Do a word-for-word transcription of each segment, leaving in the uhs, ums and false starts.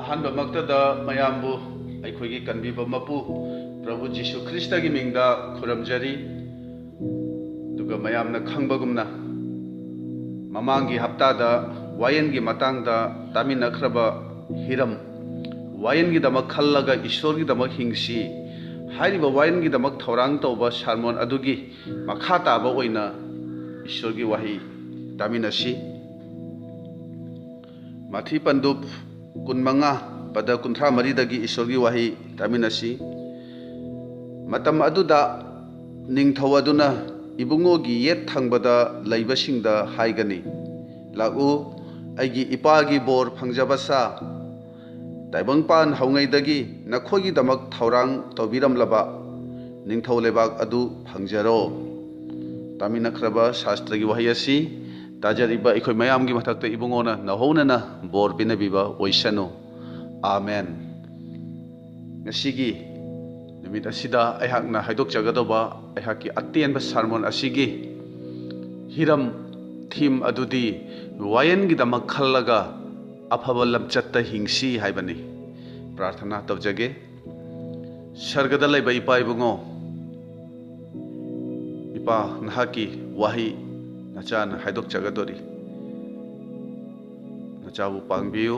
ꯑꯍꯥꯟꯕꯃꯛꯇꯗ ꯃꯌꯥꯝꯕꯨ ꯑꯩꯈꯣꯏꯒꯤ ꯀꯟꯕꯤꯕ ꯃꯄꯨ ꯄ꯭ꯔꯚꯨ ꯖꯤꯁꯨ ꯈ꯭ꯔꯤꯁꯇꯒꯤ ꯃꯤꯡꯗ ꯈꯨꯔꯨꯝꯖꯔꯤ꯫ ꯑꯗꯨꯒ ꯃꯌꯥꯝꯅ ꯈꯪꯕꯒꯨꯝꯅ, ꯃꯃꯥꯡꯒꯤ ꯍꯞꯇꯥꯗ ꯋꯥꯌꯦꯜꯒꯤ ꯃꯇꯥꯡꯗ ꯇꯥꯃꯤꯟꯅꯈ꯭ꯔꯕ ꯍꯤꯔꯝ, "ꯋꯥꯌꯦꯜꯒꯤꯗꯃꯛ ꯈꯜꯂꯒ ꯏꯁꯣꯔꯒꯤꯗꯃꯛ ꯍꯤꯡꯁꯤ" ꯍꯥꯏꯔꯤꯕ ꯋꯥꯌꯦꯜꯒꯤꯗꯃꯛ ꯊꯧꯔꯥꯡ ꯇꯧꯕ ꯁꯥꯔꯃꯣꯟ ꯑꯗꯨꯒꯤ ꯃꯈꯥ ꯇꯥꯕ ꯑꯣꯏꯅ ꯏꯁꯣꯔꯒꯤ ꯋꯥꯍꯩ ꯇꯥꯃꯤꯟꯅꯁꯤ꯫ ꯃꯥꯊꯤ ꯄꯟꯗꯨꯞ ꯀꯨꯟꯃꯉꯥ, ꯄꯗ ꯀꯨꯟꯊ꯭ꯔꯥ ꯃꯔꯤꯗꯒꯤ ꯏꯁꯣꯔꯒꯤ ꯋꯥꯍꯩ ꯇꯥꯃꯤꯟꯅꯁꯤ꯫ ꯃꯇꯝ ꯑꯗꯨꯗ ꯅꯤꯡꯊꯧ ꯑꯗꯨꯅ ꯏꯕꯨꯡꯉꯣꯒꯤ ꯌꯦꯠ ꯊꯪꯕꯗ ꯂꯩꯕꯁꯤꯡꯗ ꯍꯥꯏꯒꯅꯤ, "ꯂꯥꯛꯎ, ꯑꯩꯒꯤ ꯏꯄꯥꯒꯤ ꯕꯣꯔ ꯐꯪꯖꯕ ꯁꯥ, ꯇꯥꯏꯕꯪꯄꯥꯟ ꯍꯧꯉꯩꯗꯒꯤ ꯅꯈꯣꯏꯒꯤꯗꯃꯛ ꯊꯧꯔꯥꯡ ꯇꯧꯕꯤꯔꯝꯂꯕ ꯅꯤꯡꯊꯧ ꯂꯩꯕꯥꯛ ꯑꯗꯨ ꯐꯪꯖꯔꯣ"꯫ ꯇꯥꯃꯤꯟꯅꯈ꯭ꯔꯕ ꯁꯥꯁꯇ꯭ꯔꯒꯤ ꯋꯥꯍꯩ ꯑꯁꯤ ꯇꯥꯖꯔꯤꯕ ꯑꯩꯈꯣꯏ ꯃꯌꯥꯝꯒꯤ ꯃꯊꯛꯇ ꯏꯕꯨꯡꯉꯣꯅ ꯅꯧꯍꯧꯅꯅ ꯕꯣꯔ ꯄꯤꯅꯕꯤꯕ ꯑꯣꯏꯁꯅꯨ꯫ ꯑꯥꯃꯦꯟ꯫ ꯉꯁꯤꯒꯤ ꯅꯨꯃꯤꯠ ꯑꯁꯤꯗ ꯑꯩꯍꯥꯛꯅ ꯍꯥꯏꯗꯣꯛꯆꯒꯗꯧꯕ ꯑꯩꯍꯥꯛꯀꯤ ꯑꯇꯦꯟꯕ ꯁꯥꯔꯃꯣꯟ ꯑꯁꯤꯒꯤ ꯍꯤꯔꯝ, ꯊꯤꯝ ꯑꯗꯨꯗꯤ "ꯋꯥꯌꯦꯜꯒꯤꯗꯃꯛ ꯈꯜꯂꯒ ꯑꯐꯕ ꯂꯝꯆꯠꯇ ꯍꯤꯡꯁꯤ" ꯍꯥꯏꯕꯅꯤ꯫ ꯄ꯭ꯔꯥꯔꯊꯅꯥ ꯇꯧꯖꯒꯦ꯫ ꯁꯔꯒꯗ ꯂꯩꯕ ꯏꯄꯥ ꯏꯕꯨꯡꯉꯣ, ꯏꯄꯥ, ꯅꯍꯥꯛꯀꯤ ꯋꯥꯍꯩ ꯅꯆꯥꯅ ꯍꯥꯏꯗꯣꯛꯆꯒꯗꯧꯔꯤ꯫ ꯅꯆꯥꯕꯨ ꯄꯥꯡꯕꯤꯌꯨ꯫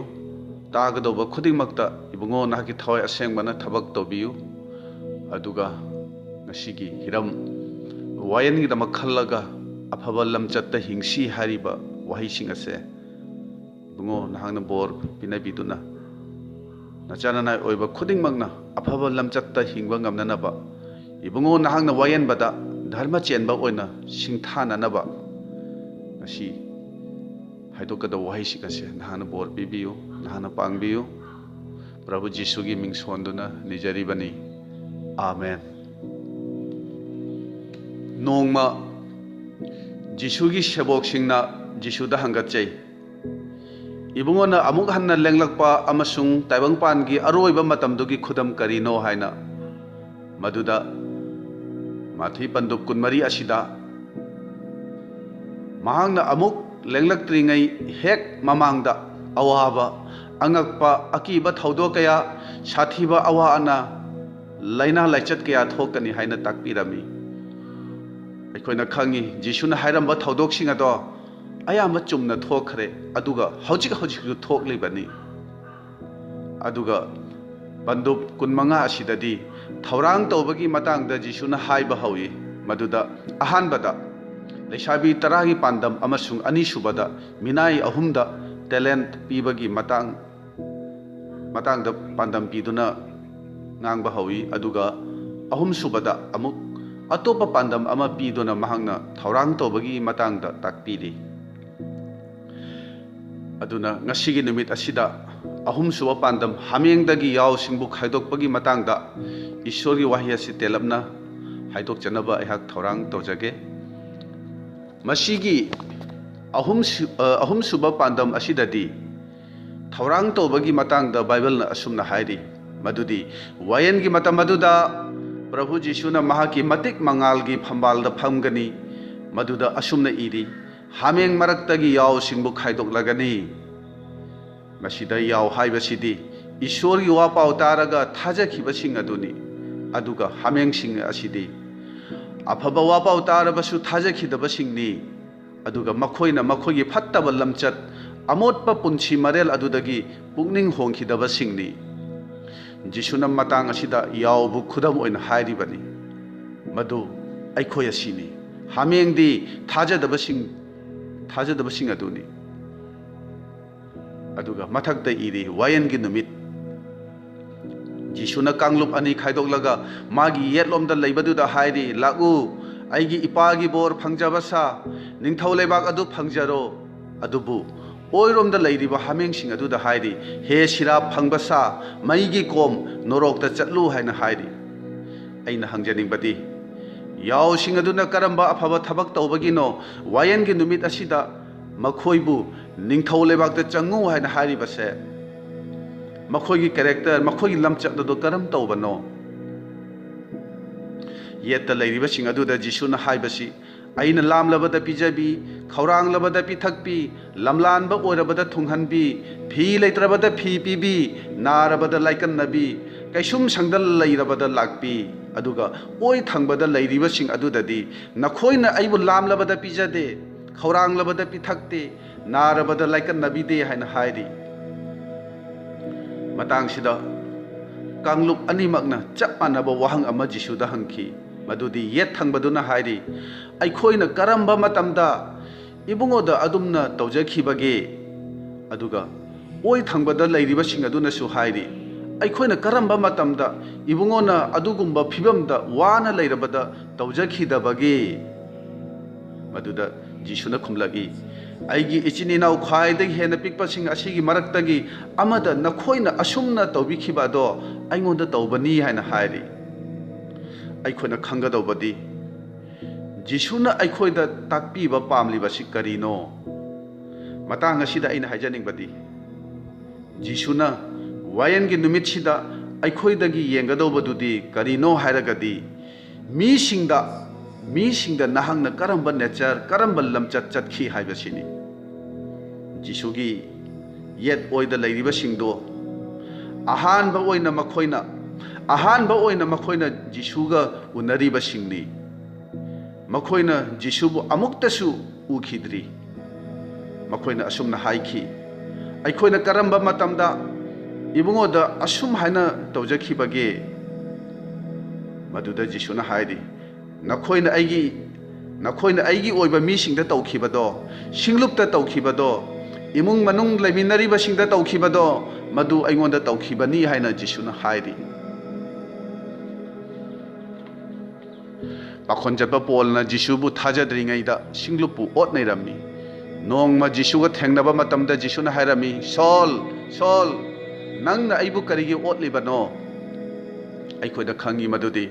ꯇꯥꯒꯗꯧꯕ ꯈꯨꯗꯤꯡꯃꯛꯇ ꯏꯕꯨꯡꯉꯣ ꯅꯍꯥꯛꯀꯤ ꯊꯋꯥꯏ ꯑꯁꯦꯡꯕꯅ ꯊꯕꯛ ꯇꯧꯕꯤꯌꯨ꯫ ꯑꯗꯨꯒ ꯉꯁꯤꯒꯤ ꯍꯤꯔꯝ, "ꯋꯥꯌꯦꯜꯒꯤꯗꯃꯛ ꯈꯜꯂꯒ ꯑꯐꯕ ꯂꯝꯆꯠꯇ ꯍꯤꯡꯁꯤ" ꯍꯥꯏꯔꯤꯕ ꯋꯥꯍꯩꯁꯤꯡ ꯑꯁꯦ ꯏꯕꯨꯡꯉꯣ ꯅꯍꯥꯛꯅ ꯕꯣꯔ ꯄꯤꯅꯕꯤꯗꯨꯅ, ꯅꯆꯥ ꯅꯅꯥꯏ ꯑꯣꯏꯕ ꯈꯨꯗꯤꯡꯃꯛꯅ ꯑꯐꯕ ꯂꯝꯆꯠꯇ ꯍꯤꯡꯕ ꯉꯝꯅꯅꯕ, ꯏꯕꯨꯡꯉꯣ ꯅꯍꯥꯛꯅ ꯋꯥꯌꯦꯟꯕꯗ ꯙꯔꯃ ꯆꯦꯟꯕ ꯑꯣꯏꯅ ꯁꯤꯡꯊꯥꯅꯅꯕ ꯉꯁꯤ ꯍꯥꯏꯗꯣꯛꯀꯗꯕ ꯋꯥꯍꯩꯁꯤꯡ ꯑꯁꯦ ꯅꯍꯥꯛꯅ ꯕꯣꯔ ꯄꯤꯕꯤꯌꯨ, ꯅꯍꯥꯛꯅ ꯄꯥꯡꯕꯤꯌꯨ꯫ ꯄ꯭ꯔꯚꯨ ꯖꯤꯁꯨꯒꯤ ꯃꯤꯡ ꯁꯣꯟꯗꯨꯅ ꯅꯤꯖꯔꯤꯕꯅꯤ꯫ ꯑꯥꯃꯦꯟ꯫ ꯅꯣꯡꯃ ꯖꯤꯁꯨꯒꯤ ꯁꯦꯕꯣꯛꯁꯤꯡꯅ ꯖꯤꯁꯨꯗ ꯍꯪꯒꯠꯆꯩ, "ꯏꯕꯨꯡꯉꯣꯅ ꯑꯃꯨꯛ ꯍꯟꯅ ꯂꯦꯡꯂꯛꯄ ꯑꯃꯁꯨꯡ ꯇꯥꯏꯕꯪꯄꯥꯟꯒꯤ ꯑꯔꯣꯏꯕ ꯃꯇꯝꯗꯨꯒꯤ ꯈꯨꯗꯝ ꯀꯔꯤꯅꯣ?" ꯍꯥꯏꯅ꯫ ꯃꯗꯨꯗ ꯃꯥꯊꯤ ꯄꯟꯗꯨꯞ ꯀꯨꯟꯃꯔꯤ ꯑꯁꯤꯗ ꯃꯍꯥꯛꯅ ꯑꯃꯨꯛ ꯂꯦꯡꯂꯛꯇ꯭ꯔꯤꯉꯩ ꯍꯦꯛ ꯃꯃꯥꯡꯗ ꯑꯋꯥꯕ ꯑꯉꯛꯄ ꯑꯀꯤꯕ ꯊꯧꯗꯣꯛ ꯀꯌꯥ, ꯁꯥꯊꯤꯕ ꯑꯋꯥ ꯑꯅꯥ, ꯂꯥꯏꯅꯥ ꯂꯥꯏꯆꯠ ꯀꯌꯥ ꯊꯣꯛꯀꯅꯤ ꯍꯥꯏꯅ ꯇꯥꯛꯄꯤꯔꯝꯃꯤ꯫ ꯑꯩꯈꯣꯏꯅ ꯈꯪꯉꯤ, ꯖꯤꯁꯨꯅ ꯍꯥꯏꯔꯝꯕ ꯊꯧꯗꯣꯛꯁꯤꯡ ꯑꯗꯣ ꯑꯌꯥꯝꯕ ꯆꯨꯝꯅ ꯊꯣꯛꯈ꯭ꯔꯦ, ꯑꯗꯨꯒ ꯍꯧꯖꯤꯛ ꯍꯧꯖꯤꯛꯁꯨ ꯊꯣꯛꯂꯤꯕꯅꯤ꯫ ꯑꯗꯨꯒ ꯄꯟꯗꯨꯞ ꯀꯨꯟꯃꯉꯥ ꯑꯁꯤꯗꯗꯤ ꯊꯧꯔꯥꯡ ꯇꯧꯕꯒꯤ ꯃꯇꯥꯡꯗ ꯖꯤꯁꯨꯅ ꯍꯥꯏꯕ ꯍꯧꯏ꯫ ꯃꯗꯨꯗ ꯑꯍꯥꯟꯕꯗ ꯂꯩꯁꯥꯕꯤ ꯇꯔꯥꯒꯤ ꯄꯥꯟꯗꯝ ꯑꯃꯁꯨꯡ ꯑꯅꯤꯁꯨꯕꯗ ꯃꯤꯅꯥꯏ ꯑꯍꯨꯝꯗ ꯇꯦꯂꯦꯟꯠ ꯄꯤꯕꯒꯤ ꯃꯇꯥꯡ, ꯃꯇꯥꯡꯗ ꯄꯥꯟꯗꯝ ꯄꯤꯗꯨꯅ ꯉꯥꯡꯕ ꯍꯧꯏ꯫ ꯑꯗꯨꯒ ꯑꯍꯨꯝꯁꯨꯕꯗ ꯑꯃꯨꯛ ꯑꯇꯣꯞꯄ ꯄꯥꯟꯗꯝ ꯑꯃ ꯄꯤꯗꯨꯅ ꯃꯍꯥꯛꯅ ꯊꯧꯔꯥꯡ ꯇꯧꯕꯒꯤ ꯃꯇꯥꯡꯗ ꯇꯥꯛꯄꯤꯔꯤ꯫ ꯑꯗꯨꯅ ꯉꯁꯤꯒꯤ ꯅꯨꯃꯤꯠ ꯑꯁꯤꯗ ꯑꯍꯨꯝꯁꯨꯕ ꯄꯥꯟꯗꯝ, ꯍꯥꯃꯦꯡꯗꯒꯤ ꯌꯥꯎꯁꯤꯡꯕꯨ ꯈꯥꯏꯗꯣꯛꯄꯒꯤ ꯃꯇꯥꯡꯗ ꯏꯁꯣꯔꯒꯤ ꯋꯥꯍꯩ ꯑꯁꯤ ꯇꯦꯜꯂꯞꯅ ꯍꯥꯏꯗꯣꯛꯆꯅꯕ ꯑꯩꯍꯥꯛ ꯊꯧꯔꯥꯡ ꯇꯧꯖꯒꯦ꯫ ꯃꯁꯤꯒꯤ ꯑꯍꯨꯝꯁꯨ-, ꯑ, ꯑꯍꯨꯝꯁꯨꯕ ꯄꯥꯟꯗꯝ ꯑꯁꯤꯗꯗꯤ ꯊꯧꯔꯥꯡ ꯇꯧꯕꯒꯤ ꯃꯇꯥꯡꯗ ꯕꯥꯏꯕꯜꯅ ꯑꯁꯨꯝꯅ ꯍꯥꯏꯔꯤ, ꯃꯗꯨꯗꯤ ꯋꯥꯌꯦꯜꯒꯤ ꯃꯇꯝ ꯑꯗꯨꯗ ꯄ꯭ꯔꯚꯨ ꯖꯤꯁꯨꯅ ꯃꯍꯥꯛꯀꯤ ꯃꯇꯤꯛ ꯃꯉꯥꯜꯒꯤ ꯐꯝꯕꯥꯜꯗ ꯐꯝꯒꯅꯤ꯫ ꯃꯗꯨꯗ ꯑꯁꯨꯝꯅ ꯏꯔꯤ, "ꯍꯥꯃꯦꯡ ꯃꯔꯛꯇꯒꯤ ꯌꯥꯎꯁꯤꯡꯕꯨ ꯈꯥꯏꯗꯣꯛꯂꯒꯅꯤ"꯫ ꯃꯁꯤꯗ ꯌꯥꯎ ꯍꯥꯏꯕꯁꯤꯗꯤ ꯏꯁꯣꯔꯒꯤ ꯋꯥ ꯄꯥꯎ ꯇꯥꯔꯒ ꯊꯥꯖꯈꯤꯕꯁꯤꯡ ꯑꯗꯨꯅꯤ꯫ ꯑꯗꯨꯒ ꯍꯥꯃꯦꯡꯁꯤꯡ ꯑꯁꯤꯗꯤ ꯑꯐꯕ ꯋꯥ ꯄꯥꯎ ꯇꯥꯔꯕꯁꯨ ꯊꯥꯖꯈꯤꯗꯕꯁꯤꯡꯅꯤ꯫ ꯑꯗꯨꯒ ꯃꯈꯣꯏꯅ ꯃꯈꯣꯏꯒꯤ ꯐꯠꯇꯕ ꯂꯝꯆꯠ, ꯑꯃꯣꯠꯄ ꯄꯨꯟꯁꯤ ꯃꯔꯦꯜ ꯑꯗꯨꯗꯒꯤ ꯄꯨꯛꯅꯤꯡ ꯍꯣꯡꯈꯤꯗꯕꯁꯤꯡꯅꯤ꯫ ꯖꯤꯁꯨꯅ ꯃꯇꯥꯡ ꯑꯁꯤꯗ ꯌꯥꯎꯕꯨ ꯈꯨꯗꯝ ꯑꯣꯏꯅ ꯍꯥꯏꯔꯤꯕꯅꯤ꯫ ꯃꯗꯨ ꯑꯩꯈꯣꯏ ꯑꯁꯤꯅꯤ꯫ ꯍꯥꯃꯦꯡꯗꯤ ꯊꯥꯖꯗꯕꯁꯤꯡ, ꯊꯥꯖꯗꯕꯁꯤꯡ ꯑꯗꯨꯅꯤ꯫ ꯑꯗꯨꯒ ꯃꯊꯛꯇ ꯏꯔꯤ, ꯋꯥꯌꯦꯜꯒꯤ ꯅꯨꯃꯤꯠ꯫ ꯖꯤꯁꯨꯅ ꯀꯥꯡꯂꯨꯞ ꯑꯅꯤ ꯈꯥꯏꯗꯣꯛꯂꯒ ꯃꯥꯒꯤ ꯌꯦꯠꯂꯣꯝꯗ ꯂꯩꯕꯗꯨꯗ ꯍꯥꯏꯔꯤ, "ꯂꯥꯛꯎ, ꯑꯩꯒꯤ ꯏꯄꯥꯒꯤ ꯕꯣꯔ ꯐꯪꯖꯕ ꯁꯥ, ꯅꯤꯡꯊꯧ ꯂꯩꯕꯥꯛ ꯑꯗꯨ ꯐꯪꯖꯔꯣ"꯫ ꯑꯗꯨꯕꯨ ꯑꯣꯏꯔꯣꯝꯗ ꯂꯩꯔꯤꯕ ꯍꯥꯃꯦꯡꯁꯤꯡ ꯑꯗꯨꯗ ꯍꯥꯏꯔꯤ, "ꯍꯦ ꯁꯤꯔꯥꯞ ꯐꯪꯕ ꯁꯥ, ꯃꯩꯒꯤ ꯀꯣꯝ, ꯅꯣꯔꯣꯛꯇ ꯆꯠꯂꯨ" ꯍꯥꯏꯅ ꯍꯥꯏꯔꯤ꯫ ꯑꯩꯅ ꯍꯪꯖꯅꯤꯡꯕꯗꯤ, ꯌꯥꯎꯁꯤꯡ ꯑꯗꯨꯅ ꯀꯔꯝꯕ ꯑꯐꯕ ꯊꯕꯛ ꯇꯧꯕꯒꯤꯅꯣ ꯋꯥꯌꯦꯜꯒꯤ ꯅꯨꯃꯤꯠ ꯑꯁꯤꯗ ꯃꯈꯣꯏꯕꯨ "ꯅꯤꯡꯊꯧ ꯂꯩꯕꯥꯛꯇ ꯆꯪꯉꯨ" ꯍꯥꯏꯅ ꯍꯥꯏꯔꯤꯕꯁꯦ? ꯃꯈꯣꯏꯒꯤ ꯀꯦꯔꯦꯛꯇꯔ, ꯃꯈꯣꯏꯒꯤ ꯂꯝꯆꯠ ꯑꯗꯨ ꯀꯔꯝ ꯇꯧꯕꯅꯣ? ꯌꯦꯠꯇ ꯂꯩꯔꯤꯕꯁꯤꯡ ꯑꯗꯨꯗ ꯖꯤꯁꯨꯅ ꯍꯥꯏꯕꯁꯤ, ꯑꯩꯅ ꯂꯥꯝꯂꯕꯗ ꯄꯤꯖꯕꯤ, ꯈꯧꯔꯥꯡꯂꯕꯗ ꯄꯤꯊꯛꯄꯤ, ꯂꯝꯂꯥꯟꯕ ꯑꯣꯏꯔꯕꯗ ꯊꯨꯡꯍꯟꯕꯤ, ꯐꯤ ꯂꯩꯇ꯭ꯔꯕꯗ ꯐꯤ ꯄꯤꯕꯤ, ꯅꯥꯔꯕꯗ ꯂꯥꯏꯀꯠꯅꯕꯤ, ꯀꯩꯁꯨꯝ ꯁꯪꯗ ꯂꯩꯔꯕꯗ ꯂꯥꯛꯄꯤ, ꯑꯗꯨꯒ ꯑꯣꯏ ꯊꯪꯕꯗ ꯂꯩꯔꯤꯕꯁꯤꯡ ꯑꯗꯨꯗꯗꯤ, "ꯅꯈꯣꯏꯅ ꯑꯩꯕꯨ ꯂꯥꯝꯂꯕꯗ ꯄꯤꯖꯗꯦ, ꯈꯧꯔꯥꯡꯂꯕꯗ ꯄꯤꯊꯛꯇꯦ, ꯅꯥꯔꯕꯗ ꯂꯥꯏꯀꯠꯅꯕꯤꯗꯦ" ꯍꯥꯏꯅ ꯍꯥꯏꯔꯤ꯫ ꯃꯇꯥꯡꯁꯤꯗ ꯀꯥꯡꯂꯨꯞ ꯑꯅꯤꯃꯛꯅ ꯆꯞ ꯃꯥꯟꯅꯕ ꯋꯥꯍꯪ ꯑꯃ ꯖꯤꯁꯨꯗ ꯍꯪꯈꯤ꯫ ꯃꯗꯨꯗꯤ ꯌꯦꯠ ꯊꯪꯕꯗꯨꯅ ꯍꯥꯏꯔꯤ, "ꯑꯩꯈꯣꯏꯅ ꯀꯔꯝꯕ ꯃꯇꯝꯗ ꯏꯕꯨꯡꯉꯣꯗ ꯑꯗꯨꯝꯅ ꯇꯧꯖꯈꯤꯕꯒꯦ?" ꯑꯗꯨꯒ ꯑꯣꯏ ꯊꯪꯕꯗ ꯂꯩꯔꯤꯕꯁꯤꯡ ꯑꯗꯨꯅꯁꯨ ꯍꯥꯏꯔꯤ, "ꯑꯩꯈꯣꯏꯅ ꯀꯔꯝꯕ ꯃꯇꯝꯗ ꯏꯕꯨꯡꯉꯣꯅ ꯑꯗꯨꯒꯨꯝꯕ ꯐꯤꯕꯝꯗ ꯋꯥꯅ ꯂꯩꯔꯕꯗ ꯇꯧꯖꯈꯤꯗꯕꯒꯦ?" ꯃꯗꯨꯗ ꯖꯤꯁꯨꯅ ꯈꯨꯝꯂꯛꯏ, "ꯑꯩꯒꯤ ꯏꯆꯤꯟ ꯏꯅꯥꯎ ꯈ꯭ꯋꯥꯏꯗꯒꯤ ꯍꯦꯟꯅ ꯄꯤꯛꯄꯁꯤꯡ ꯑꯁꯤꯒꯤ ꯃꯔꯛꯇꯒꯤ ꯑꯃꯗ ꯅꯈꯣꯏꯅ ꯑꯁꯨꯝꯅ ꯇꯧꯕꯤꯈꯤꯕ ꯑꯗꯣ ꯑꯩꯉꯣꯟꯗ ꯇꯧꯕꯅꯤ" ꯍꯥꯏꯅ ꯍꯥꯏꯔꯤ꯫ ꯑꯩꯈꯣꯏꯅ ꯈꯪꯒꯗꯧꯕꯗꯤ, ꯖꯤꯁꯨꯅ ꯑꯩꯈꯣꯏꯗ ꯇꯥꯛꯄꯤꯕ ꯄꯥꯝꯂꯤꯕꯁꯤ ꯀꯔꯤꯅꯣ? ꯃꯇꯥꯡ ꯑꯁꯤꯗ ꯑꯩꯅ ꯍꯥꯏꯖꯅꯤꯡꯕꯗꯤ, ꯖꯤꯁꯨꯅ ꯋꯥꯌꯦꯜꯒꯤ ꯅꯨꯃꯤꯠꯁꯤꯗ ꯑꯩꯈꯣꯏꯗꯒꯤ ꯌꯦꯡꯒꯗꯧꯕꯗꯨꯗꯤ ꯀꯔꯤꯅꯣ ꯍꯥꯏꯔꯒꯗꯤ, ꯃꯤꯁꯤꯡꯗ, ꯃꯤꯁꯤꯡꯗ ꯅꯍꯥꯛꯅ ꯀꯔꯝꯕ ꯅꯦꯆꯔ, ꯀꯔꯝꯕ ꯂꯝꯆꯠ ꯆꯠꯈꯤ ꯍꯥꯏꯕꯁꯤꯅꯤ꯫ ꯖꯤꯁꯨꯒꯤ ꯌꯦꯠ ꯑꯣꯏꯗ ꯂꯩꯔꯤꯕꯁꯤꯡꯗꯣ, ꯑꯍꯥꯟꯕ ꯑꯣꯏꯅ ꯃꯈꯣꯏꯅ, ꯑꯍꯥꯟꯕ ꯑꯣꯏꯅ ꯃꯈꯣꯏꯅ ꯖꯤꯁꯨꯒ ꯎꯅꯔꯤꯕꯁꯤꯡꯅꯤ꯫ ꯃꯈꯣꯏꯅ ꯖꯤꯁꯨꯕꯨ ꯑꯃꯨꯛꯇꯁꯨ ꯎꯈꯤꯗ꯭ꯔꯤ꯫ ꯃꯈꯣꯏꯅ ꯑꯁꯨꯝꯅ ꯍꯥꯏꯈꯤ, "ꯑꯩꯈꯣꯏꯅ ꯀꯔꯝꯕ ꯃꯇꯝꯗ ꯏꯕꯨꯡꯉꯣꯗ ꯑꯁꯨꯝ ꯍꯥꯏꯅ ꯇꯧꯖꯈꯤꯕꯒꯦ?" ꯃꯗꯨꯗ ꯖꯤꯁꯨꯅ ꯍꯥꯏꯔꯤ, "ꯅꯈꯣꯏꯅ ꯑꯩꯒꯤ, ꯅꯈꯣꯏꯅ ꯑꯩꯒꯤ ꯑꯣꯏꯕ ꯃꯤꯁꯤꯡꯗ ꯇꯧꯈꯤꯕꯗꯣ, ꯁꯤꯡꯂꯨꯞꯇ ꯇꯧꯈꯤꯕꯗꯣ, ꯏꯃꯨꯡ ꯃꯅꯨꯡ ꯂꯩꯃꯤꯟꯅꯔꯤꯕꯁꯤꯡꯗ ꯇꯧꯈꯤꯕꯗꯣ, ꯃꯗꯨ ꯑꯩꯉꯣꯟꯗ ꯇꯧꯈꯤꯕꯅꯤ" ꯍꯥꯏꯅ ꯖꯤꯁꯨꯅ ꯍꯥꯏꯔꯤ꯫ ꯄꯥꯈꯣꯟ ꯆꯠꯄ ꯄꯣꯜꯅ ꯖꯤꯁꯨꯕꯨ ꯊꯥꯖꯗ꯭ꯔꯤꯉꯩꯗ ꯁꯤꯡꯂꯨꯞꯄꯨ ꯑꯣꯠꯅꯩꯔꯝꯃꯤ꯫ ꯅꯣꯡꯃ ꯖꯤꯁꯨꯒ ꯊꯦꯡꯅꯕ ꯃꯇꯝꯗ ꯖꯤꯁꯨꯅ ꯍꯥꯏꯔꯝꯃꯤ, "ꯁꯣꯜ, ꯁꯣꯜ, ꯅꯪꯅ ꯑꯩꯕꯨ ꯀꯔꯤꯒꯤ ꯑꯣꯠꯂꯤꯕꯅꯣ?" ꯑꯩꯈꯣꯏꯅ ꯈꯪꯉꯤ ꯃꯗꯨꯗꯤ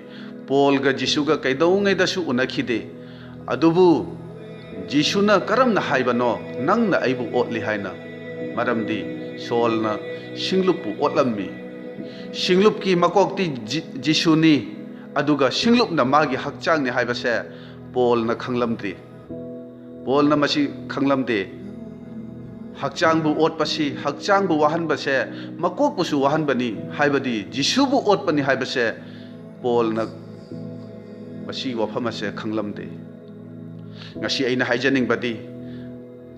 ꯄꯣꯜꯒ ꯖꯤꯁꯨꯒ ꯀꯩꯗꯧꯉꯩꯗꯁꯨ ꯎꯅꯈꯤꯗꯦ꯫ ꯑꯗꯨꯕꯨ ꯖꯤꯁꯨꯅ ꯀꯔꯝꯅ ꯍꯥꯏꯕꯅꯣ, "ꯅꯪꯅ ꯑꯩꯕꯨ ꯑꯣꯠꯂꯤ" ꯍꯥꯏꯅ? ꯃꯔꯝꯗꯤ ꯁꯣꯜꯅ ꯁꯤꯡꯂꯨꯞꯄꯨ ꯑꯣꯠꯂꯝꯃꯤ꯫ ꯁꯤꯡꯂꯨꯞꯀꯤ ꯃꯀꯣꯛꯇꯤ ꯖꯤ-, ꯖꯤꯁꯨꯅꯤ, ꯑꯗꯨꯒ ꯁꯤꯡꯂꯨꯞꯅ ꯃꯥꯒꯤ ꯍꯛꯆꯥꯡꯅꯤ ꯍꯥꯏꯕꯁꯦ ꯄꯣꯜꯅ ꯈꯪꯂꯝꯗꯦ꯫ ꯄꯣꯜꯅ ꯃꯁꯤ ꯈꯪꯂꯝꯗꯦ꯫ ꯍꯛꯆꯥꯡꯕꯨ ꯑꯣꯠꯄꯁꯤ, ꯍꯛꯆꯥꯡꯕꯨ ꯋꯥꯍꯟꯕꯁꯦ ꯃꯀꯣꯛꯄꯨꯁꯨ ꯋꯥꯍꯟꯕꯅꯤ, ꯍꯥꯏꯕꯗꯤ ꯖꯤꯁꯨꯕꯨ ꯑꯣꯠꯄꯅꯤ ꯍꯥꯏꯕꯁꯦ ꯄꯣꯜꯅ ꯃꯁꯤ ꯋꯥꯐꯝ ꯑꯁꯦ ꯈꯪꯂꯝꯗꯦ꯫ ꯉꯁꯤ ꯑꯩꯅ ꯍꯥꯏꯖꯅꯤꯡꯕꯗꯤ,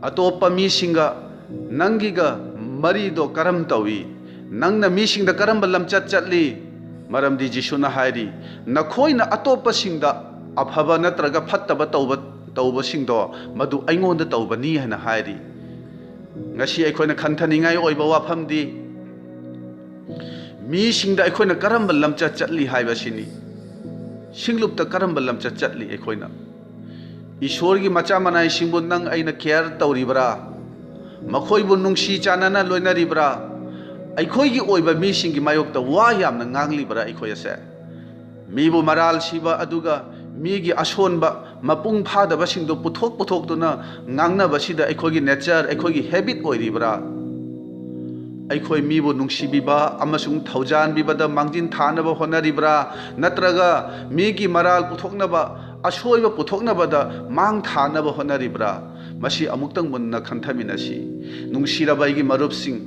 ꯑꯇꯣꯞꯄ ꯃꯤꯁꯤꯡꯒ ꯅꯪꯒꯤꯒ ꯃꯔꯤꯗꯣ ꯀꯔꯝ ꯇꯧꯏ? ꯅꯪꯅ ꯃꯤꯁꯤꯡꯗ ꯀꯔꯝꯕ ꯂꯝꯆꯠ ꯆꯠꯂꯤ? ꯃꯔꯝꯗꯤ ꯖꯤꯁꯨꯅ ꯍꯥꯏꯔꯤ, "ꯅꯈꯣꯏꯅ ꯑꯇꯣꯞꯄꯁꯤꯡꯗ ꯑꯐꯕ ꯅꯠꯇ꯭ꯔꯒ ꯐꯠꯇꯕ ꯇꯧꯕ, ꯇꯧꯕꯁꯤꯡꯗꯣ ꯃꯗꯨ ꯑꯩꯉꯣꯟꯗ ꯇꯧꯕꯅꯤ" ꯍꯥꯏꯅ ꯍꯥꯏꯔꯤ꯫ ꯉꯁꯤ ꯑꯩꯈꯣꯏꯅ ꯈꯟꯊꯅꯤꯡꯉꯥꯏ ꯑꯣꯏꯕ ꯋꯥꯐꯝꯗꯤ, ꯃꯤꯁꯤꯡꯗ ꯑꯩꯈꯣꯏꯅ ꯀꯔꯝꯕ ꯂꯝꯆꯠ ꯆꯠꯂꯤ ꯍꯥꯏꯕꯁꯤꯅꯤ꯫ ꯁꯤꯡꯂꯨꯞꯇ ꯀꯔꯝꯕ ꯂꯝꯆꯠ ꯆꯠꯂꯤ ꯑꯩꯈꯣꯏꯅ? ꯏꯁꯣꯔꯒꯤ ꯃꯆꯥ ꯃꯅꯥꯏꯁꯤꯡꯕꯨ ꯅꯪ ꯑꯩꯅ ꯀꯦꯌꯔ ꯇꯧꯔꯤꯕ꯭ꯔꯥ? ꯃꯈꯣꯏꯕꯨ ꯅꯨꯡꯁꯤ ꯆꯥꯟꯅꯅ ꯂꯣꯏꯅꯔꯤꯕ꯭ꯔꯥ? ꯑꯩꯈꯣꯏꯒꯤ ꯑꯣꯏꯕ ꯃꯤꯁꯤꯡꯒꯤ ꯃꯥꯌꯣꯛꯇ ꯋꯥ ꯌꯥꯝꯅ ꯉꯥꯡꯂꯤꯕ꯭ꯔꯥ ꯑꯩꯈꯣꯏ ꯑꯁꯦ? ꯃꯤꯕꯨ ꯃꯔꯥꯜ ꯁꯤꯕ ꯑꯗꯨꯒ ꯃꯤꯒꯤ ꯑꯁꯣꯟꯕ, ꯃꯄꯨꯡ ꯐꯥꯗꯕꯁꯤꯡꯗꯨ ꯄꯨꯊꯣꯛ ꯄꯨꯊꯣꯛꯇꯨꯅ ꯉꯥꯡꯅꯕꯁꯤꯗ ꯑꯩꯈꯣꯏꯒꯤ ꯅꯦꯆꯔ, ꯑꯩꯈꯣꯏꯒꯤ ꯍꯦꯕꯤꯠ ꯑꯣꯏꯔꯤꯕ꯭ꯔꯥ? ꯑꯩꯈꯣꯏ ꯃꯤꯕꯨ ꯅꯨꯡꯁꯤꯕꯤꯕ ꯑꯃꯁꯨꯡ ꯊꯧꯖꯥꯟꯕꯤꯕꯗ ꯃꯥꯡꯖꯤꯟ ꯊꯥꯅꯕ ꯍꯣꯠꯅꯔꯤꯕ꯭ꯔꯥ? ꯅꯠꯇ꯭ꯔꯒ ꯃꯤꯒꯤ ꯃꯔꯥꯜ ꯄꯨꯊꯣꯛꯅꯕ, ꯑꯁꯣꯏꯕ ꯄꯨꯊꯣꯛꯅꯕꯗ ꯃꯥꯡ ꯊꯥꯅꯕ ꯍꯣꯠꯅꯔꯤꯕ꯭ꯔꯥ? ꯃꯁꯤ ꯑꯃꯨꯛꯇꯪ ꯃꯨꯟꯅ ꯈꯟꯊꯃꯤꯟꯅꯁꯤ꯫ ꯅꯨꯡꯁꯤꯔꯕ ꯑꯩꯒꯤ ꯃꯔꯨꯞꯁꯤꯡ,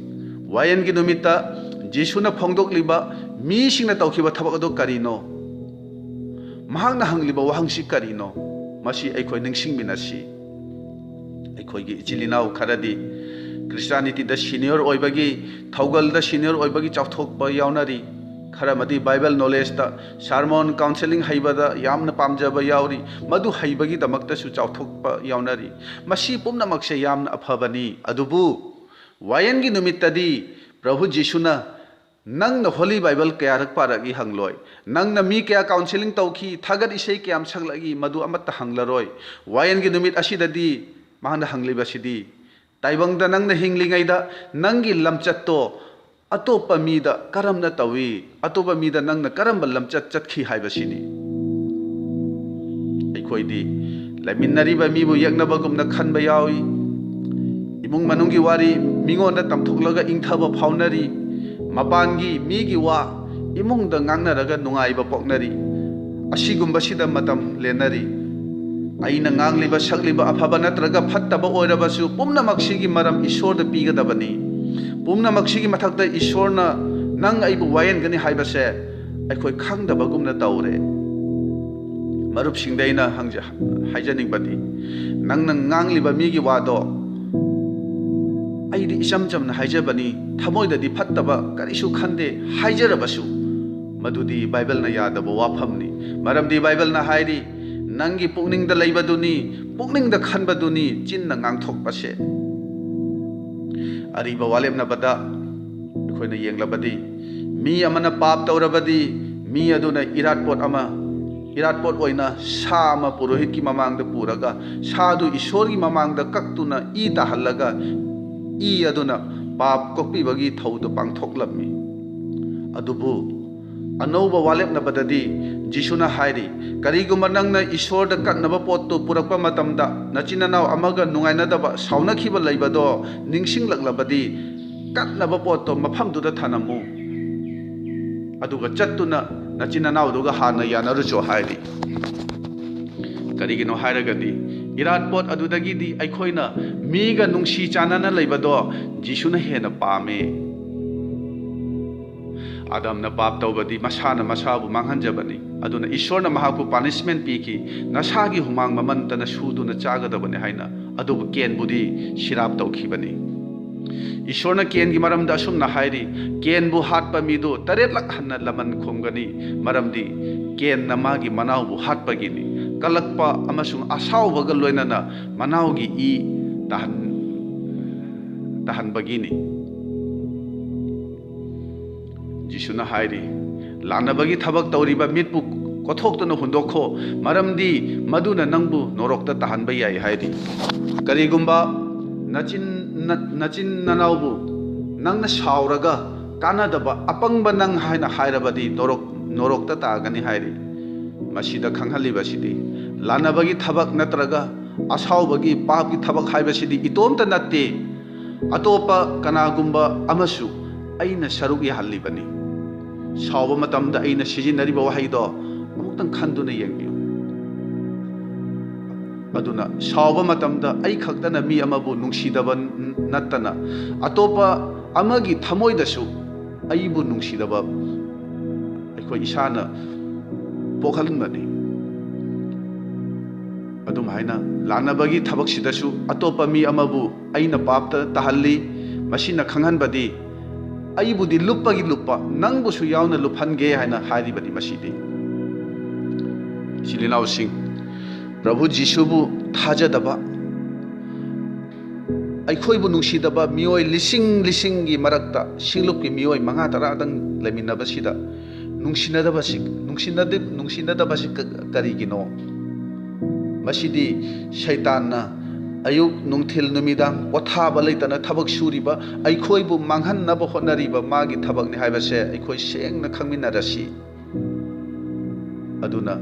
ꯋꯥꯌꯦꯜꯒꯤ ꯅꯨꯃꯤꯠꯇ ꯖꯤꯁꯨꯅ ꯐꯣꯡꯗꯣꯛꯂꯤꯕ ꯃꯤꯁꯤꯡꯅ ꯇꯧꯈꯤꯕ ꯊꯕꯛ ꯑꯗꯨ ꯀꯔꯤꯅꯣ? ꯃꯍꯥꯛꯅ ꯍꯪꯂꯤꯕ ꯋꯥꯍꯪꯁꯤ ꯀꯔꯤꯅꯣ? ꯃꯁꯤ ꯑꯩꯈꯣꯏ ꯅꯤꯡꯁꯤꯡꯃꯤꯟꯅꯁꯤ꯫ ꯑꯩꯈꯣꯏꯒꯤ ꯏꯆꯤꯜ ꯏꯅꯥꯎ ꯈꯔꯗꯤ ꯈ꯭ꯔꯤꯁꯇꯥꯅꯤꯇꯤꯗ ꯁꯤꯅꯤꯌꯔ ꯑꯣꯏꯕꯒꯤ, ꯊꯧꯒꯜꯗ ꯁꯤꯅꯤꯌꯔ ꯑꯣꯏꯕꯒꯤ ꯆꯥꯎꯊꯣꯛꯄ ꯌꯥꯎꯅꯔꯤ꯫ ꯈꯔ ꯑꯃꯗꯤ ꯕꯥꯏꯕꯜ ꯅꯣꯂꯦꯖꯇ, ꯁꯥꯔꯃꯣꯟ, ꯀꯥꯎꯟꯁꯦꯂꯤꯡ ꯍꯩꯕꯗ ꯌꯥꯝꯅ ꯄꯥꯝꯖꯕ ꯌꯥꯎꯔꯤ꯫ ꯃꯗꯨ ꯍꯩꯕꯒꯤꯗꯃꯛꯇꯁꯨ ꯆꯥꯎꯊꯣꯛꯄ ꯌꯥꯎꯅꯔꯤ꯫ ꯃꯁꯤ ꯄꯨꯝꯅꯃꯛꯁꯦ ꯌꯥꯝꯅ ꯑꯐꯕꯅꯤ꯫ ꯑꯗꯨꯕꯨ ꯋꯥꯌꯦꯜꯒꯤ ꯅꯨꯃꯤꯠꯇꯗꯤ ꯄ꯭ꯔꯚꯨ ꯖꯤꯁꯨꯅ, "ꯅꯪꯅ ꯍꯣꯂꯤ ꯕꯥꯏꯕꯜ ꯀꯌꯥꯔꯛ ꯄꯥꯔꯛꯏ?" ꯍꯪꯂꯣꯏ꯫ "ꯅꯪꯅ ꯃꯤ ꯀꯌꯥ ꯀꯥꯎꯟꯁꯦꯂꯤꯡ ꯇꯧꯈꯤ, ꯊꯥꯒꯠ ꯏꯁꯩ ꯀꯌꯥꯝ ꯁꯛꯂꯛꯏ?" ꯃꯗꯨ ꯑꯃꯠꯇ ꯍꯪꯂꯔꯣꯏ꯫ ꯋꯥꯌꯦꯜꯒꯤ ꯅꯨꯃꯤꯠ ꯑꯁꯤꯗꯗꯤ ꯃꯍꯥꯛꯅ ꯍꯪꯂꯤꯕꯁꯤꯗꯤ, ꯇꯥꯏꯕꯪꯗ ꯅꯪꯅ ꯍꯤꯡꯂꯤꯉꯩꯗ ꯅꯪꯒꯤ ꯂꯝꯆꯠꯇꯣ ꯑꯇꯣꯞꯄ ꯃꯤꯗ ꯀꯔꯝꯅ ꯇꯧꯏ? ꯑꯇꯣꯞꯄ ꯃꯤꯗ ꯅꯪꯅ ꯀꯔꯝꯕ ꯂꯝꯆꯠ ꯆꯠꯈꯤ ꯍꯥꯏꯕꯁꯤꯅꯤ꯫ ꯑꯩꯈꯣꯏꯗꯤ ꯂꯩꯃꯤꯟꯅꯔꯤꯕ ꯃꯤꯕꯨ ꯌꯦꯛꯅꯕꯒꯨꯝꯅ ꯈꯟꯕ ꯌꯥꯎꯏ꯫ ꯏꯃꯨꯡ ꯃꯅꯨꯡꯒꯤ ꯋꯥꯔꯤ ꯃꯤꯉꯣꯟꯗ ꯇꯝꯊꯣꯛꯂꯒ ꯏꯪꯊꯕ ꯐꯥꯎꯅꯔꯤ꯫ ꯃꯄꯥꯟꯒꯤ ꯃꯤꯒꯤ ꯋꯥ ꯏꯃꯨꯡꯗ ꯉꯥꯡꯅꯔꯒ ꯅꯨꯡꯉꯥꯏꯕ ꯄꯣꯛꯅꯔꯤ꯫ ꯑꯁꯤꯒꯨꯝꯕꯁꯤꯗ ꯃꯇꯝ ꯂꯦꯟꯅꯔꯤ꯫ ꯑꯩꯅ ꯉꯥꯡꯂꯤꯕ, ꯁꯛꯂꯤꯕ, ꯑꯐꯕ ꯅꯠꯇ꯭ꯔꯒ ꯐꯠꯇꯕ ꯑꯣꯏꯔꯕꯁꯨ, ꯄꯨꯝꯅꯃꯛꯁꯤꯒꯤ ꯃꯔꯝ ꯏꯁꯣꯔꯗ ꯄꯤꯒꯗꯕꯅꯤ꯫ ꯄꯨꯝꯅꯃꯛꯁꯤꯒꯤ ꯃꯊꯛꯇ ꯏꯁꯣꯔꯅ ꯅꯪ ꯑꯩꯕꯨ ꯋꯥꯌꯦꯟꯒꯅꯤ ꯍꯥꯏꯕꯁꯦ ꯑꯩꯈꯣꯏ ꯈꯪꯗꯕꯒꯨꯝꯅ ꯇꯧꯔꯦ꯫ ꯃꯔꯨꯞꯁꯤꯡꯗ ꯑꯩꯅ ꯍꯪꯖ-, ꯍꯥꯏꯖꯅꯤꯡꯕꯗꯤ, ꯅꯪꯅ ꯉꯥꯡꯂꯤꯕ ꯃꯤꯒꯤ ꯋꯥꯗꯣ ꯑꯩꯗꯤ ꯏꯆꯝ ꯆꯝꯅ ꯍꯥꯏꯖꯕꯅꯤ, ꯊꯃꯣꯏꯗꯗꯤ ꯐꯠꯇꯕ ꯀꯔꯤꯁꯨ ꯈꯟꯗꯦ ꯍꯥꯏꯖꯔꯕꯁꯨ, ꯃꯗꯨꯗꯤ ꯕꯥꯏꯕꯜꯅ ꯌꯥꯗꯕ ꯋꯥꯐꯝꯅꯤ꯫ ꯃꯔꯝꯗꯤ ꯕꯥꯏꯕꯜꯅ ꯍꯥꯏꯔꯤ, "ꯅꯪꯒꯤ ꯄꯨꯛꯅꯤꯡꯗ ꯂꯩꯕꯗꯨꯅꯤ, ꯄꯨꯛꯅꯤꯡꯗ ꯈꯟꯕꯗꯨꯅꯤ ꯆꯤꯟꯅ ꯉꯥꯡꯊꯣꯛꯄꯁꯦ"꯫ ꯑꯔꯤꯕ ꯋꯥꯂꯦꯞꯅꯕꯗ ꯑꯩꯈꯣꯏꯅ ꯌꯦꯡꯂꯕꯗꯤ, ꯃꯤ ꯑꯃꯅ ꯄꯥꯞ ꯇꯧꯔꯕꯗꯤ, ꯃꯤ ꯑꯗꯨꯅ ꯏꯔꯥꯠꯄꯣꯠ ꯑꯃ, ꯏꯔꯥꯠꯄꯣꯠ ꯑꯣꯏꯅ ꯁꯥ ꯑꯃ ꯄꯨꯔꯣꯍꯤꯠꯀꯤ ꯃꯃꯥꯡꯗ ꯄꯨꯔꯒ, ꯁꯥꯗꯨ ꯏꯁꯣꯔꯒꯤ ꯃꯃꯥꯡꯗ ꯀꯛꯇꯨꯅ ꯏ ꯇꯥꯍꯜꯂꯒ, ꯏ ꯑꯗꯨꯅ ꯄꯥꯞ ꯀꯣꯛꯄꯤꯕꯒꯤ ꯊꯧꯗꯣ ꯄꯥꯡꯊꯣꯛꯂꯝꯃꯤ꯫ ꯑꯗꯨꯕꯨ ꯑꯅꯧꯕ ꯋꯥꯂꯦꯞꯅꯕꯗꯗꯤ ꯖꯤꯁꯨꯅ ꯍꯥꯏꯔꯤ, "ꯀꯔꯤꯒꯨꯝꯕ ꯅꯪꯅ ꯏꯁꯣꯔꯗ ꯀꯠꯅꯕ ꯄꯣꯠꯇꯨ ꯄꯨꯔꯛꯄ ꯃꯇꯝꯗ, ꯅꯆꯤꯟ ꯅꯅꯥꯎ ꯑꯃꯒ ꯅꯨꯡꯉꯥꯏꯅꯗꯕ, ꯁꯥꯎꯅꯈꯤꯕ ꯂꯩꯕꯗꯣ ꯅꯤꯡꯁꯤꯡꯂꯛꯂꯕꯗꯤ, ꯀꯠꯅꯕ ꯄꯣꯠꯇꯣ ꯃꯐꯝꯗꯨꯗ ꯊꯅꯝꯃꯨ, ꯑꯗꯨꯒ ꯆꯠꯇꯨꯅ ꯅꯆꯤꯟ ꯅꯅꯥꯎꯗꯨꯒ ꯍꯥꯟꯅ ꯌꯥꯅꯔꯨꯆꯣ" ꯍꯥꯏꯔꯤ꯫ ꯀꯔꯤꯒꯤꯅꯣ ꯍꯥꯏꯔꯒꯗꯤ, ꯏꯔꯥꯠꯄꯣꯠ ꯑꯗꯨꯗꯒꯤꯗꯤ ꯑꯩꯈꯣꯏꯅ ꯃꯤꯒ ꯅꯨꯡꯁꯤ ꯆꯥꯟꯅꯅ ꯂꯩꯕꯗꯣ ꯖꯤꯁꯨꯅ ꯍꯦꯟꯅ ꯄꯥꯝꯃꯦ꯫ ꯑꯗꯝꯅ ꯄꯥꯞ ꯇꯧꯕꯗꯤ ꯃꯁꯥꯅ ꯃꯁꯥꯕꯨ ꯃꯥꯡꯍꯟꯖꯕꯅꯤ꯫ ꯑꯗꯨꯅ ꯏꯁꯣꯔꯅ ꯃꯍꯥꯛꯄꯨ ꯄꯥꯅꯤꯁꯃꯦꯟ ꯄꯤꯈꯤ, "ꯅꯁꯥꯒꯤ ꯍꯨꯃꯥꯡ ꯃꯃꯟꯇꯅ ꯁꯨꯗꯨꯅ ꯆꯥꯒꯗꯕꯅꯤ" ꯍꯥꯏꯅ꯫ ꯑꯗꯨꯕꯨ ꯀꯦꯟꯕꯨꯗꯤ ꯁꯤꯔꯥꯞ ꯇꯧꯈꯤꯕꯅꯤ꯫ ꯏꯁꯣꯔꯅ ꯀꯦꯟꯒꯤ ꯃꯔꯝꯗ ꯑꯁꯨꯝꯅ ꯍꯥꯏꯔꯤ, "ꯀꯦꯟꯕꯨ ꯍꯥꯠꯄ ꯃꯤꯗꯨ ꯇꯔꯦꯠꯂꯛ ꯍꯟꯅ ꯂꯃꯟ ꯈꯨꯝꯒꯅꯤ, ꯃꯔꯝꯗꯤ ꯀꯦꯟꯅ ꯃꯥꯒꯤ ꯃꯅꯥꯎꯕꯨ ꯍꯥꯠꯄꯒꯤꯅꯤ, ꯀꯜꯂꯛꯄ ꯑꯃꯁꯨꯡ ꯑꯁꯥꯎꯕꯒ ꯂꯣꯏꯅꯅ ꯃꯅꯥꯎꯒꯤ ꯏ ꯇꯥꯍꯟ-, ꯇꯥꯍꯟꯕꯒꯤꯅꯤ"꯫ ꯖꯤꯁꯨꯅ ꯍꯥꯏꯔꯤ, "ꯂꯥꯟꯅꯕꯒꯤ ꯊꯕꯛ ꯇꯧꯔꯤꯕ ꯃꯤꯠꯄꯨ ꯀꯣꯊꯣꯛꯇꯨꯅ ꯍꯨꯟꯗꯣꯛꯈꯣ, ꯃꯔꯝꯗꯤ ꯃꯗꯨꯅ ꯅꯪꯕꯨ ꯅꯣꯔꯣꯛꯇ ꯇꯥꯍꯟꯕ ꯌꯥꯏ" ꯍꯥꯏꯔꯤ꯫ ꯀꯔꯤꯒꯨꯝꯕ ꯅꯆꯤꯟ, ꯅ-, ꯅꯆꯤꯟ ꯅꯅꯥꯎꯕꯨ ꯅꯪꯅ ꯁꯥꯎꯔꯒ "ꯀꯥꯟꯅꯗꯕ ꯑꯄꯪꯕ ꯅꯪ" ꯍꯥꯏꯅ ꯍꯥꯏꯔꯕꯗꯤ ꯅꯣꯔꯣꯛ-, ꯅꯣꯔꯣꯛꯇ ꯇꯥꯒꯅꯤ ꯍꯥꯏꯔꯤ꯫ ꯃꯁꯤꯗ ꯈꯪꯍꯜꯂꯤꯕꯁꯤꯗꯤ, ꯂꯥꯟꯅꯕꯒꯤ ꯊꯕꯛ ꯅꯠꯇ꯭ꯔꯒ ꯑꯁꯥꯎꯕꯒꯤ, ꯄꯥꯞꯀꯤ ꯊꯕꯛ ꯍꯥꯏꯕꯁꯤꯗꯤ ꯏꯇꯣꯝꯇ ꯅꯠꯇꯦ꯫ ꯑꯇꯣꯞꯄ ꯀꯅꯥꯒꯨꯝꯕ ꯑꯃꯁꯨ ꯑꯩꯅ ꯁꯔꯨꯛ ꯌꯥꯍꯜꯂꯤꯕꯅꯤ꯫ ꯁꯥꯎꯕ ꯃꯇꯝꯗ ꯑꯩꯅ ꯁꯤꯖꯤꯟꯅꯔꯤꯕ ꯋꯥꯍꯩꯗꯣ ꯑꯃꯨꯛꯇꯪ ꯈꯟꯗꯨꯅ ꯌꯦꯡꯕꯤꯌꯨ꯫ ꯑꯗꯨꯅ ꯁꯥꯎꯕ ꯃꯇꯝꯗ ꯑꯩ ꯈꯛꯇꯅ ꯃꯤ ꯑꯃꯕꯨ ꯅꯨꯡꯁꯤꯗꯕ ꯅꯠꯇꯅ ꯑꯇꯣꯞꯄ ꯑꯃꯒꯤ ꯊꯃꯣꯏꯗꯁꯨ ꯑꯩꯕꯨ ꯅꯨꯡꯁꯤꯗꯕ ꯑꯩꯈꯣꯏ ꯏꯁꯥꯅ ꯄꯣꯛꯍꯟꯕꯅꯤ꯫ ꯑꯗꯨꯝꯍꯥꯏꯅ ꯂꯥꯟꯅꯕꯒꯤ ꯊꯕꯛꯁꯤꯗꯁꯨ ꯑꯇꯣꯞꯄ ꯃꯤ ꯑꯃꯕꯨ ꯑꯩꯅ ꯄꯥꯞꯇ ꯇꯥꯍꯜꯂꯤ, ꯃꯁꯤꯅ ꯈꯪꯍꯟꯕꯗꯤ ꯑꯩꯕꯨꯗꯤ ꯂꯨꯞꯄꯒꯤ ꯂꯨꯞꯄ, ꯅꯪꯕꯨꯁꯨ ꯌꯥꯎꯅ ꯂꯨꯞꯍꯟꯒꯦ ꯍꯥꯏꯅ ꯍꯥꯏꯔꯤꯕꯅꯤ꯫ ꯃꯁꯤꯗꯤ ꯏꯆꯤꯜ ꯏꯅꯥꯎꯁꯤꯡ, ꯄ꯭ꯔꯚꯨ ꯖꯤꯁꯨꯕꯨ ꯊꯥꯖꯗꯕ, ꯑꯩꯈꯣꯏꯕꯨ ꯅꯨꯡꯁꯤꯗꯕ ꯃꯤꯑꯣꯏ ꯂꯤꯁꯤꯡ ꯂꯤꯁꯤꯡꯒꯤ ꯃꯔꯛꯇ ꯁꯤꯡꯂꯨꯞꯀꯤ ꯃꯤꯑꯣꯏ ꯃꯉꯥ ꯇꯔꯥꯗꯪ ꯂꯩꯃꯤꯟꯅꯕꯁꯤꯗ ꯅꯨꯡꯁꯤꯅꯗꯕꯁꯤ, ꯅꯨꯡꯁꯤꯅꯗ-, ꯅꯨꯡꯁꯤꯅꯗꯕꯁꯤ ꯀ-, ꯀꯔꯤꯒꯤꯅꯣ? ꯃꯁꯤꯗꯤ ꯁꯩꯇꯥꯟꯅ ꯑꯌꯨꯛ, ꯅꯨꯡꯊꯤꯜ, ꯅꯨꯃꯤꯗꯥꯡ ꯄꯣꯊꯥꯕ ꯂꯩꯇꯅ ꯊꯕꯛ ꯁꯨꯔꯤꯕ, ꯑꯩꯈꯣꯏꯕꯨ ꯃꯥꯡꯍꯟꯅꯕ ꯍꯣꯠꯅꯔꯤꯕ ꯃꯥꯒꯤ ꯊꯕꯛꯅꯤ ꯍꯥꯏꯕꯁꯦ ꯑꯩꯈꯣꯏ ꯁꯦꯡꯅ ꯈꯪꯃꯤꯟꯅꯔꯁꯤ꯫ ꯑꯗꯨꯅ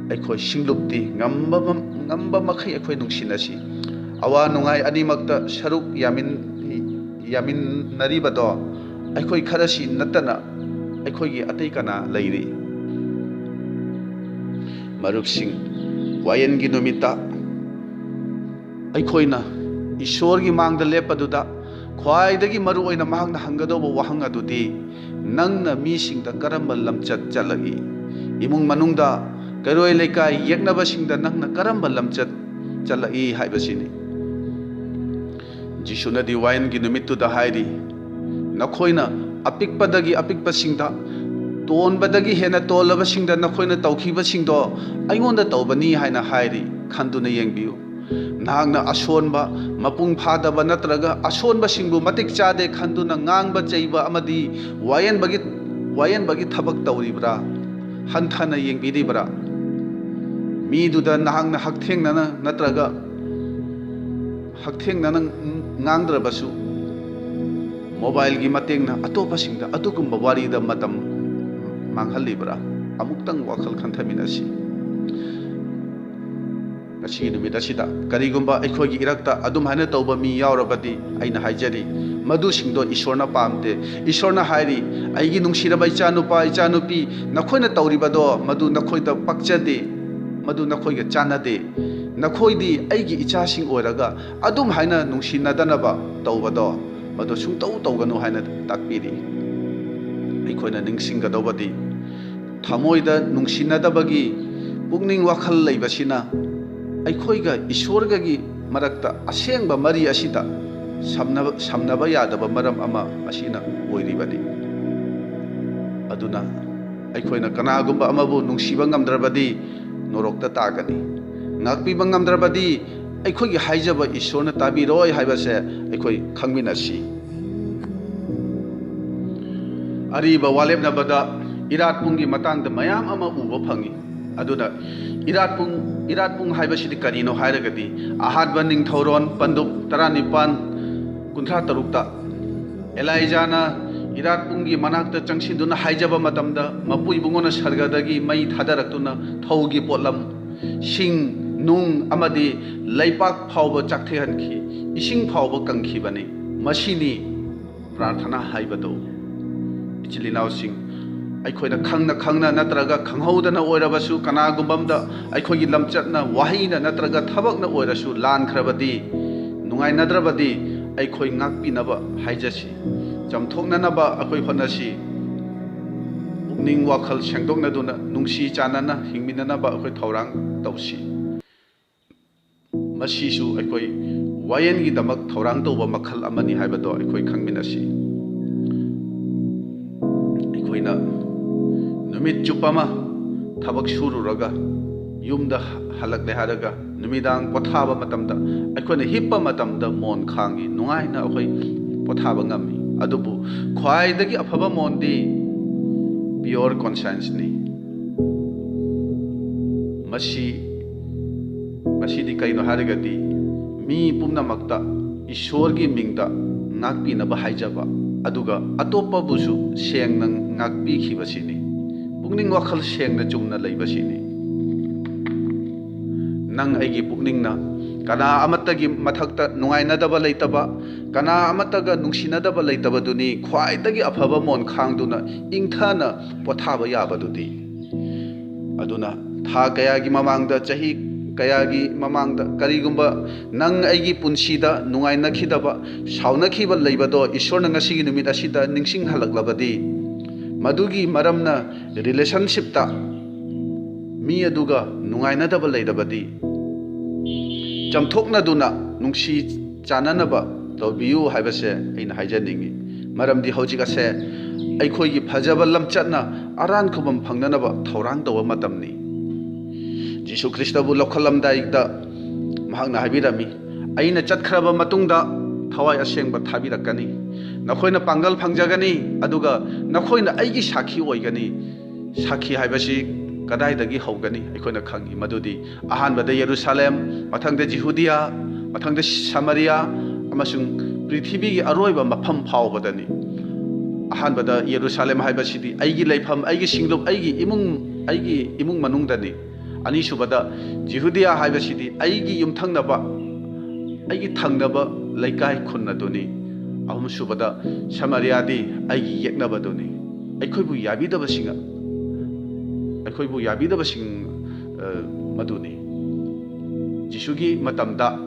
ꯑꯩꯈꯣꯏ ꯁꯤꯡꯂꯨꯞꯇꯤ ꯉꯝꯕ ꯃ-, ꯉꯝꯕ ꯃꯈꯩ ꯑꯩꯈꯣꯏ ꯅꯨꯡꯁꯤꯅꯁꯤ꯫ ꯑꯋꯥ ꯅꯨꯡꯉꯥꯏ ꯑꯅꯤꯃꯛꯇ ꯁꯔꯨꯛ ꯌꯥꯃꯤꯟ-, ꯌꯥꯃꯤꯟꯅꯔꯤꯕꯗꯣ ꯑꯩꯈꯣꯏ ꯈꯔꯁꯤ ꯅꯠꯇꯅ ꯑꯩꯈꯣꯏꯒꯤ ꯑꯇꯩ ꯀꯅꯥ ꯂꯩꯔꯤ? ꯃꯔꯨꯞꯁꯤꯡ, ꯋꯥꯌꯦꯜꯒꯤ ꯅꯨꯃꯤꯠꯇ ꯑꯩꯈꯣꯏꯅ ꯏꯁꯣꯔꯒꯤ ꯃꯥꯡꯗ ꯂꯦꯞꯄꯗꯨꯗ ꯈ꯭ꯋꯥꯏꯗꯒꯤ ꯃꯔꯨ ꯑꯣꯏꯅ ꯃꯍꯥꯛꯅ ꯍꯪꯒꯗꯧꯕ ꯋꯥꯍꯪ ꯑꯗꯨꯗꯤ, "ꯅꯪꯅ ꯃꯤꯁꯤꯡꯗ ꯀꯔꯝꯕ ꯂꯝꯆꯠ ꯆꯠꯂꯛꯏ? ꯏꯃꯨꯡ ꯃꯅꯨꯡꯗ, ꯀꯩꯔꯣꯏ ꯂꯩꯀꯥꯏ ꯌꯦꯛꯅꯕꯁꯤꯡꯗ ꯅꯪꯅ ꯀꯔꯝꯕ ꯂꯝꯆꯠ ꯆꯠꯂꯛꯏ?" ꯍꯥꯏꯕꯁꯤꯅꯤ꯫ ꯖꯤꯁꯨꯅꯗꯤ ꯋꯥꯌꯦꯜꯒꯤ ꯅꯨꯃꯤꯠꯇꯨꯗ ꯍꯥꯏꯔꯤ, "ꯅꯈꯣꯏꯅ ꯑꯄꯤꯛꯄꯗꯒꯤ ꯑꯄꯤꯛꯄꯁꯤꯡꯗ, ꯇꯣꯟꯕꯗꯒꯤ ꯍꯦꯟꯅ ꯇꯣꯜꯂꯕꯁꯤꯡꯗ ꯅꯈꯣꯏꯅ ꯇꯧꯈꯤꯕꯁꯤꯡꯗꯣ ꯑꯩꯉꯣꯟꯗ ꯇꯧꯕꯅꯤ" ꯍꯥꯏꯅ ꯍꯥꯏꯔꯤ꯫ ꯈꯟꯗꯨꯅ ꯌꯦꯡꯕꯤꯌꯨ꯫ ꯅꯍꯥꯛꯅ ꯑꯁꯣꯟꯕ, ꯃꯄꯨꯡ ꯐꯥꯗꯕ ꯅꯠꯇ꯭ꯔꯒ ꯑꯁꯣꯟꯕꯁꯤꯡꯕꯨ ꯃꯇꯤꯛ ꯆꯥꯗꯦ ꯈꯟꯗꯨꯅ ꯉꯥꯡꯕ, ꯆꯩꯕ ꯑꯃꯗꯤ ꯋꯥꯌꯦꯟꯕꯒꯤ, ꯋꯥꯌꯦꯟꯕꯒꯤ ꯊꯕꯛ ꯇꯧꯔꯤꯕ꯭ꯔꯥ? ꯍꯟꯊꯅ ꯌꯦꯡꯕꯤꯔꯤꯕ꯭ꯔꯥ? ꯃꯤꯗꯨꯗ ꯅꯍꯥꯛꯅ ꯍꯛꯊꯦꯡꯅꯅ ꯅꯠꯇ꯭ꯔꯒ ꯍꯛꯊꯦꯡꯅꯅ ꯉꯥꯡꯗ꯭ꯔꯕꯁꯨ, ꯃꯣꯕꯥꯏꯜꯒꯤ ꯃꯇꯦꯡꯅ ꯑꯇꯣꯞꯄꯁꯤꯡꯗ ꯑꯗꯨꯒꯨꯝꯕ ꯋꯥꯔꯤꯗ ꯃꯇꯝ ꯃꯥꯡꯍꯜꯂꯤꯕ꯭ꯔꯥ? ꯑꯃꯨꯛꯇꯪ ꯋꯥꯈꯜ ꯈꯟꯊꯃꯤꯟꯅꯁꯤ꯫ ꯉꯁꯤꯒꯤ ꯅꯨꯃꯤꯠ ꯑꯁꯤꯗ ꯀꯔꯤꯒꯨꯝꯕ ꯑꯩꯈꯣꯏꯒꯤ ꯏꯔꯛꯇ ꯑꯗꯨꯝꯍꯥꯏꯅ ꯇꯧꯕ ꯃꯤ ꯌꯥꯎꯔꯕꯗꯤ, ꯑꯩꯅ ꯍꯥꯏꯖꯔꯤ, ꯃꯗꯨꯁꯤꯡꯗꯣ ꯏꯁꯣꯔꯅ ꯄꯥꯝꯗꯦ꯫ ꯏꯁꯣꯔꯅ ꯍꯥꯏꯔꯤ, "ꯑꯩꯒꯤ ꯅꯨꯡꯁꯤꯔꯕ ꯏꯆꯥꯅꯨꯄꯥ, ꯏꯆꯥꯅꯨꯄꯤ, ꯅꯈꯣꯏꯅ ꯇꯧꯔꯤꯕꯗꯣ ꯃꯗꯨ ꯅꯈꯣꯏꯗ ꯄꯛꯆꯗꯦ꯫ ꯃꯗꯨ ꯅꯈꯣꯏꯒ ꯆꯥꯟꯅꯗꯦ꯫ ꯅꯈꯣꯏꯗꯤ ꯑꯩꯒꯤ ꯏꯆꯥꯁꯤꯡ ꯑꯣꯏꯔꯒ ꯑꯗꯨꯝ ꯍꯥꯏꯅ ꯅꯨꯡꯁꯤꯅꯗꯅꯕ ꯇꯧꯕꯗꯣ, ꯃꯗꯨ ꯁꯨꯡꯇꯧ ꯇꯧꯒꯅꯨ ꯍꯥꯏꯅ ꯇꯥꯛꯄꯤꯔꯤ꯫ ꯑꯩꯈꯣꯏꯅ ꯅꯤꯡꯁꯤꯡꯒꯗꯧꯕꯗꯤ, ꯊꯃꯣꯏꯗ ꯅꯨꯡꯁꯤꯅꯗꯕꯒꯤ ꯄꯨꯛꯅꯤꯡ ꯋꯥꯈꯜ ꯂꯩꯕꯁꯤꯅ ꯑꯩꯈꯣꯏꯒ ꯏꯁꯣꯔꯒꯒꯤ ꯃꯔꯛꯇ ꯑꯁꯦꯡꯕ ꯃꯔꯤ ꯑꯁꯤꯗ ꯁꯝꯅꯕ, ꯁꯝꯅꯕ ꯌꯥꯗꯕ ꯃꯔꯝ ꯑꯃ ꯑꯁꯤꯅ ꯑꯣꯏꯔꯤꯕꯅꯤ꯫ ꯑꯗꯨꯅ ꯑꯩꯈꯣꯏꯅ ꯀꯅꯥꯒꯨꯝꯕ ꯑꯃꯕꯨ ꯅꯨꯡꯁꯤꯕ ꯉꯝꯗ꯭ꯔꯕꯗꯤ ꯅꯣꯔꯣꯛꯇ ꯇꯥꯒꯅꯤ꯫ ꯉꯥꯛꯄꯤꯕ ꯉꯝꯗ꯭ꯔꯕꯗꯤ ꯑꯩꯈꯣꯏꯒꯤ ꯍꯥꯏꯖꯕ ꯏꯁꯣꯔꯅ ꯇꯥꯕꯤꯔꯣꯏ ꯍꯥꯏꯕꯁꯦ ꯑꯩꯈꯣꯏ ꯈꯪꯃꯤꯟꯅꯁꯤ꯫ ꯑꯔꯤꯕ ꯋꯥꯂꯦꯞꯅꯕꯗ ꯏꯔꯥꯠꯄꯨꯡꯒꯤ ꯃꯇꯥꯡꯗ ꯃꯌꯥꯝ ꯑꯃ ꯎꯕ ꯐꯪꯏ꯫ ꯑꯗꯨꯅ ꯏꯔꯥꯠꯄꯨꯡ, ꯏꯔꯥꯠꯄꯨꯡ ꯍꯥꯏꯕꯁꯤꯗꯤ ꯀꯔꯤꯅꯣ ꯍꯥꯏꯔꯒꯗꯤ, ꯑꯍꯥꯟꯕ ꯅꯤꯡꯊꯧꯔꯣꯟ ꯄꯟꯗꯨꯞ ꯇꯔꯥꯅꯤꯄꯥꯟ, ꯀꯨꯟꯊ꯭ꯔꯥ ꯇꯔꯨꯛꯇ ꯑꯦꯂꯥꯏꯖꯥꯅ ꯏꯔꯥꯠꯄꯨꯡꯒꯤ ꯃꯅꯥꯛꯇ ꯆꯪꯁꯤꯟꯗꯨꯅ ꯍꯥꯏꯖꯕ ꯃꯇꯝꯗ, ꯃꯄꯨ ꯏꯕꯨꯡꯉꯣꯅ ꯁꯔꯒꯗꯒꯤ ꯃꯩ ꯊꯥꯗꯔꯛꯇꯨꯅ ꯊꯧꯒꯤ ꯄꯣꯠꯂꯝ, ꯁꯤꯡ, ꯅꯨꯡ ꯑꯃꯗꯤ ꯂꯩꯄꯥꯛ ꯐꯥꯎꯕ ꯆꯥꯛꯊꯦꯛꯍꯟꯈꯤ, ꯏꯁꯤꯡ ꯐꯥꯎꯕ ꯀꯪꯈꯤꯕꯅꯤ꯫ ꯃꯁꯤꯅꯤ ꯄ꯭ꯔꯥꯔꯊꯅꯥ ꯍꯥꯏꯕꯗꯨ꯫ ꯏꯆꯤꯜ ꯏꯅꯥꯎꯁꯤꯡ, ꯑꯩꯈꯣꯏꯅ ꯈꯪꯅ ꯈꯪꯅ ꯅꯠꯇ꯭ꯔꯒ ꯈꯪꯍꯧꯗꯅ ꯑꯣꯏꯔꯕꯁꯨ, ꯀꯅꯥꯒꯨꯝꯕ ꯑꯃꯗ ꯑꯩꯈꯣꯏꯒꯤ ꯂꯝꯆꯠꯅ, ꯋꯥꯍꯩꯅ ꯅꯠꯇ꯭ꯔꯒ ꯊꯕꯛꯅ ꯑꯣꯏꯔꯁꯨ ꯂꯥꯟꯈ꯭ꯔꯕꯗꯤ, ꯅꯨꯡꯉꯥꯏꯅꯗ꯭ꯔꯕꯗꯤ, ꯑꯩꯈꯣꯏ ꯉꯥꯛꯄꯤꯅꯕ ꯍꯥꯏꯖꯁꯤ, ꯆꯝꯊꯣꯛꯅꯅꯕ ꯑꯩꯈꯣꯏ ꯍꯣꯠꯅꯁꯤ꯫ ꯄꯨꯛꯅꯤꯡ ꯋꯥꯈꯜ ꯁꯦꯡꯗꯣꯛꯅꯗꯨꯅ ꯅꯨꯡꯁꯤ ꯆꯥꯟꯅꯅ ꯍꯤꯡꯃꯤꯟꯅꯅꯕ ꯑꯩꯈꯣꯏ ꯊꯧꯔꯥꯡ ꯇꯧꯁꯤ꯫ ꯃꯁꯤꯁꯨ ꯑꯩꯈꯣꯏ ꯋꯥꯌꯦꯜꯒꯤꯗꯃꯛ ꯊꯧꯔꯥꯡ ꯇꯧꯕ ꯃꯈꯜ ꯑꯃꯅꯤ ꯍꯥꯏꯕꯗꯣ ꯑꯩꯈꯣꯏ ꯈꯪꯃꯤꯟꯅꯁꯤ꯫ ꯑꯩꯈꯣꯏꯅ ꯅꯨꯃꯤꯠ ꯆꯨꯞꯄ ꯑꯃ ꯊꯕꯛ ꯁꯨꯔꯨꯔꯒ ꯌꯨꯝꯗ ꯍꯜꯂꯛꯂꯦ ꯍꯥꯏꯔꯒ, ꯅꯨꯃꯤꯗꯥꯡ ꯄꯣꯊꯥꯕ ꯃꯇꯝꯗ, ꯑꯩꯈꯣꯏꯅ ꯍꯤꯞꯄ ꯃꯇꯝꯗ ꯃꯣꯟ ꯈꯥꯡꯉꯤ, ꯅꯨꯡꯉꯥꯏꯅ ꯑꯩꯈꯣꯏ ꯄꯣꯊꯥꯕ ꯉꯝꯃꯤ꯫ ꯑꯗꯨꯕꯨ ꯈ꯭ꯋꯥꯏꯗꯒꯤ ꯑꯐꯕ ꯃꯣꯟꯗꯤ pure conscienceꯅꯤ꯫ ꯃꯁꯤ, ꯃꯁꯤꯗꯤ ꯀꯔꯤꯅꯣ ꯍꯥꯏꯔꯒꯗꯤ, ꯃꯤ ꯄꯨꯝꯅꯃꯛꯇ ꯏꯁꯣꯔꯒꯤ ꯃꯤꯡꯗ ꯉꯥꯛꯄꯤꯅꯕ ꯍꯥꯏꯖꯕ, ꯑꯗꯨꯒ ꯑꯇꯣꯞꯄꯕꯨꯁꯨ ꯁꯦꯡꯅ ꯉꯥꯛꯄꯤꯈꯤꯕꯁꯤꯅꯤ꯫ ꯄꯨꯛꯅꯤꯡ ꯋꯥꯈꯜ ꯁꯦꯡꯅ ꯆꯨꯝꯅ ꯂꯩꯕꯁꯤꯅꯤ꯫ ꯅꯪ ꯑꯩꯒꯤ ꯄꯨꯛꯅꯤꯡꯅ ꯀꯅꯥ ꯑꯃꯠꯇꯒꯤ ꯃꯊꯛꯇ ꯅꯨꯡꯉꯥꯏꯅꯗꯕ ꯂꯩꯇꯕ, ꯀꯅꯥ ꯑꯃꯠꯇꯒ ꯅꯨꯡꯁꯤꯅꯗꯕ ꯂꯩꯇꯕꯗꯨꯅꯤ ꯈ꯭ꯋꯥꯏꯗꯒꯤ ꯑꯐꯕ ꯃꯣꯟ ꯈꯥꯡꯗꯨꯅ ꯏꯪꯊꯅ ꯄꯣꯊꯥꯕ ꯌꯥꯕꯗꯨꯗꯤ꯫ ꯑꯗꯨꯅ ꯊꯥ ꯀꯌꯥꯒꯤ ꯃꯃꯥꯡꯗ, ꯆꯍꯤ ꯀꯌꯥꯒꯤ ꯃꯃꯥꯡꯗ ꯀꯔꯤꯒꯨꯝꯕ ꯅꯪ ꯑꯩꯒꯤ ꯄꯨꯟꯁꯤꯗ ꯅꯨꯡꯉꯥꯏꯅꯈꯤꯗꯕ, ꯁꯥꯎꯅꯈꯤꯕ ꯂꯩꯕꯗꯣ ꯏꯁꯣꯔꯅ ꯉꯁꯤꯒꯤ ꯅꯨꯃꯤꯠ ꯑꯁꯤꯗ ꯅꯤꯡꯁꯤꯡꯍꯜꯂꯛꯂꯕꯗꯤ, ꯃꯗꯨꯒꯤ ꯃꯔꯝꯅ ꯔꯤꯂꯦꯁꯟꯁꯤꯞꯇ ꯃꯤ ꯑꯗꯨꯒ ꯅꯨꯡꯉꯥꯏꯅꯗꯕ ꯂꯩꯔꯕꯗꯤ, ꯆꯝꯊꯣꯛꯅꯗꯨꯅ ꯅꯨꯡꯁꯤ ꯆꯥꯟꯅꯅꯕ ꯇꯧꯕꯤꯌꯨ ꯍꯥꯏꯕꯁꯦ ꯑꯩꯅ ꯍꯥꯏꯖꯅꯤꯡꯉꯤ꯫ ꯃꯔꯝꯗꯤ ꯍꯧꯖꯤꯛ ꯑꯁꯦ ꯑꯩꯈꯣꯏꯒꯤ ꯐꯖꯕ ꯂꯝꯆꯠꯅ ꯑꯔꯥꯟ ꯈꯨꯕꯝ ꯐꯪꯅꯅꯕ ꯊꯧꯔꯥꯡ ꯇꯧꯕ ꯃꯇꯝꯅꯤ꯫ ꯖꯤꯁꯨ ꯈ꯭ꯔꯤꯁꯇꯕꯨ ꯂꯧꯈꯠꯂꯝꯗꯥꯏꯗ ꯃꯍꯥꯛꯅ ꯍꯥꯏꯕꯤꯔꯝꯃꯤ, "ꯑꯩꯅ ꯆꯠꯈ꯭ꯔꯕ ꯃꯇꯨꯡꯗ ꯊꯋꯥꯏ ꯑꯁꯦꯡꯕ ꯊꯥꯕꯤꯔꯛꯀꯅꯤ꯫ ꯅꯈꯣꯏꯅ ꯄꯥꯡꯒꯜ ꯐꯪꯖꯒꯅꯤ, ꯑꯗꯨꯒ ꯅꯈꯣꯏꯅ ꯑꯩꯒꯤ ꯁꯥꯈꯤ ꯑꯣꯏꯒꯅꯤ"꯫ ꯁꯥꯈꯤ ꯍꯥꯏꯕꯁꯤ ꯀꯗꯥꯏꯗꯒꯤ ꯍꯧꯒꯅꯤ? ꯑꯩꯈꯣꯏꯅ ꯈꯪꯏ ꯃꯗꯨꯗꯤ ꯑꯍꯥꯟꯕꯗ ꯌꯦꯔꯨꯁꯥꯂꯦꯝ, ꯃꯊꯪꯗ ꯖꯤꯍꯨꯗꯤꯌꯥ, ꯃꯊꯪꯗ ꯁꯃꯔꯤꯌꯥ, ꯑꯃꯁꯨꯡ ꯄ꯭ꯔꯤꯊꯤꯕꯤꯒꯤ ꯑꯔꯣꯏꯕ ꯃꯐꯝ ꯐꯥꯎꯕꯗꯅꯤ꯫ ꯑꯍꯥꯟꯕꯗ ꯌꯦꯔꯨꯁꯥꯂꯦꯝ ꯍꯥꯏꯕꯁꯤꯗꯤ ꯑꯩꯒꯤ ꯂꯩꯐꯝ, ꯑꯩꯒꯤ ꯁꯤꯡꯂꯨꯞ, ꯑꯩꯒꯤ ꯏꯃꯨꯡ, ꯑꯩꯒꯤ ꯏꯃꯨꯡ ꯃꯅꯨꯡꯗꯅꯤ꯫ ꯑꯅꯤꯁꯨꯕꯗ ꯖꯤꯍꯨꯗꯤꯌꯥ ꯍꯥꯏꯕꯁꯤꯗꯤ ꯑꯩꯒꯤ ꯌꯨꯝꯊꯪꯅꯕ, ꯑꯩꯒꯤ ꯊꯪꯅꯕ ꯂꯩꯀꯥꯏ ꯈꯨꯟ ꯑꯗꯨꯅꯤ꯫ ꯑꯍꯨꯝꯁꯨꯕꯗ ꯁꯃꯔꯤꯌꯥꯗꯤ ꯑꯩꯒꯤ ꯌꯦꯛꯅꯕꯗꯨꯅꯤ꯫ ꯑꯩꯈꯣꯏꯕꯨ ꯌꯥꯕꯤꯗꯕꯁꯤꯡ, ꯑꯩꯈꯣꯏꯕꯨ ꯌꯥꯕꯤꯗꯕꯁꯤꯡ, ꯑ, ꯃꯗꯨꯅꯤ꯫ ꯖꯤꯁꯨꯒꯤ ꯃꯇꯝꯗ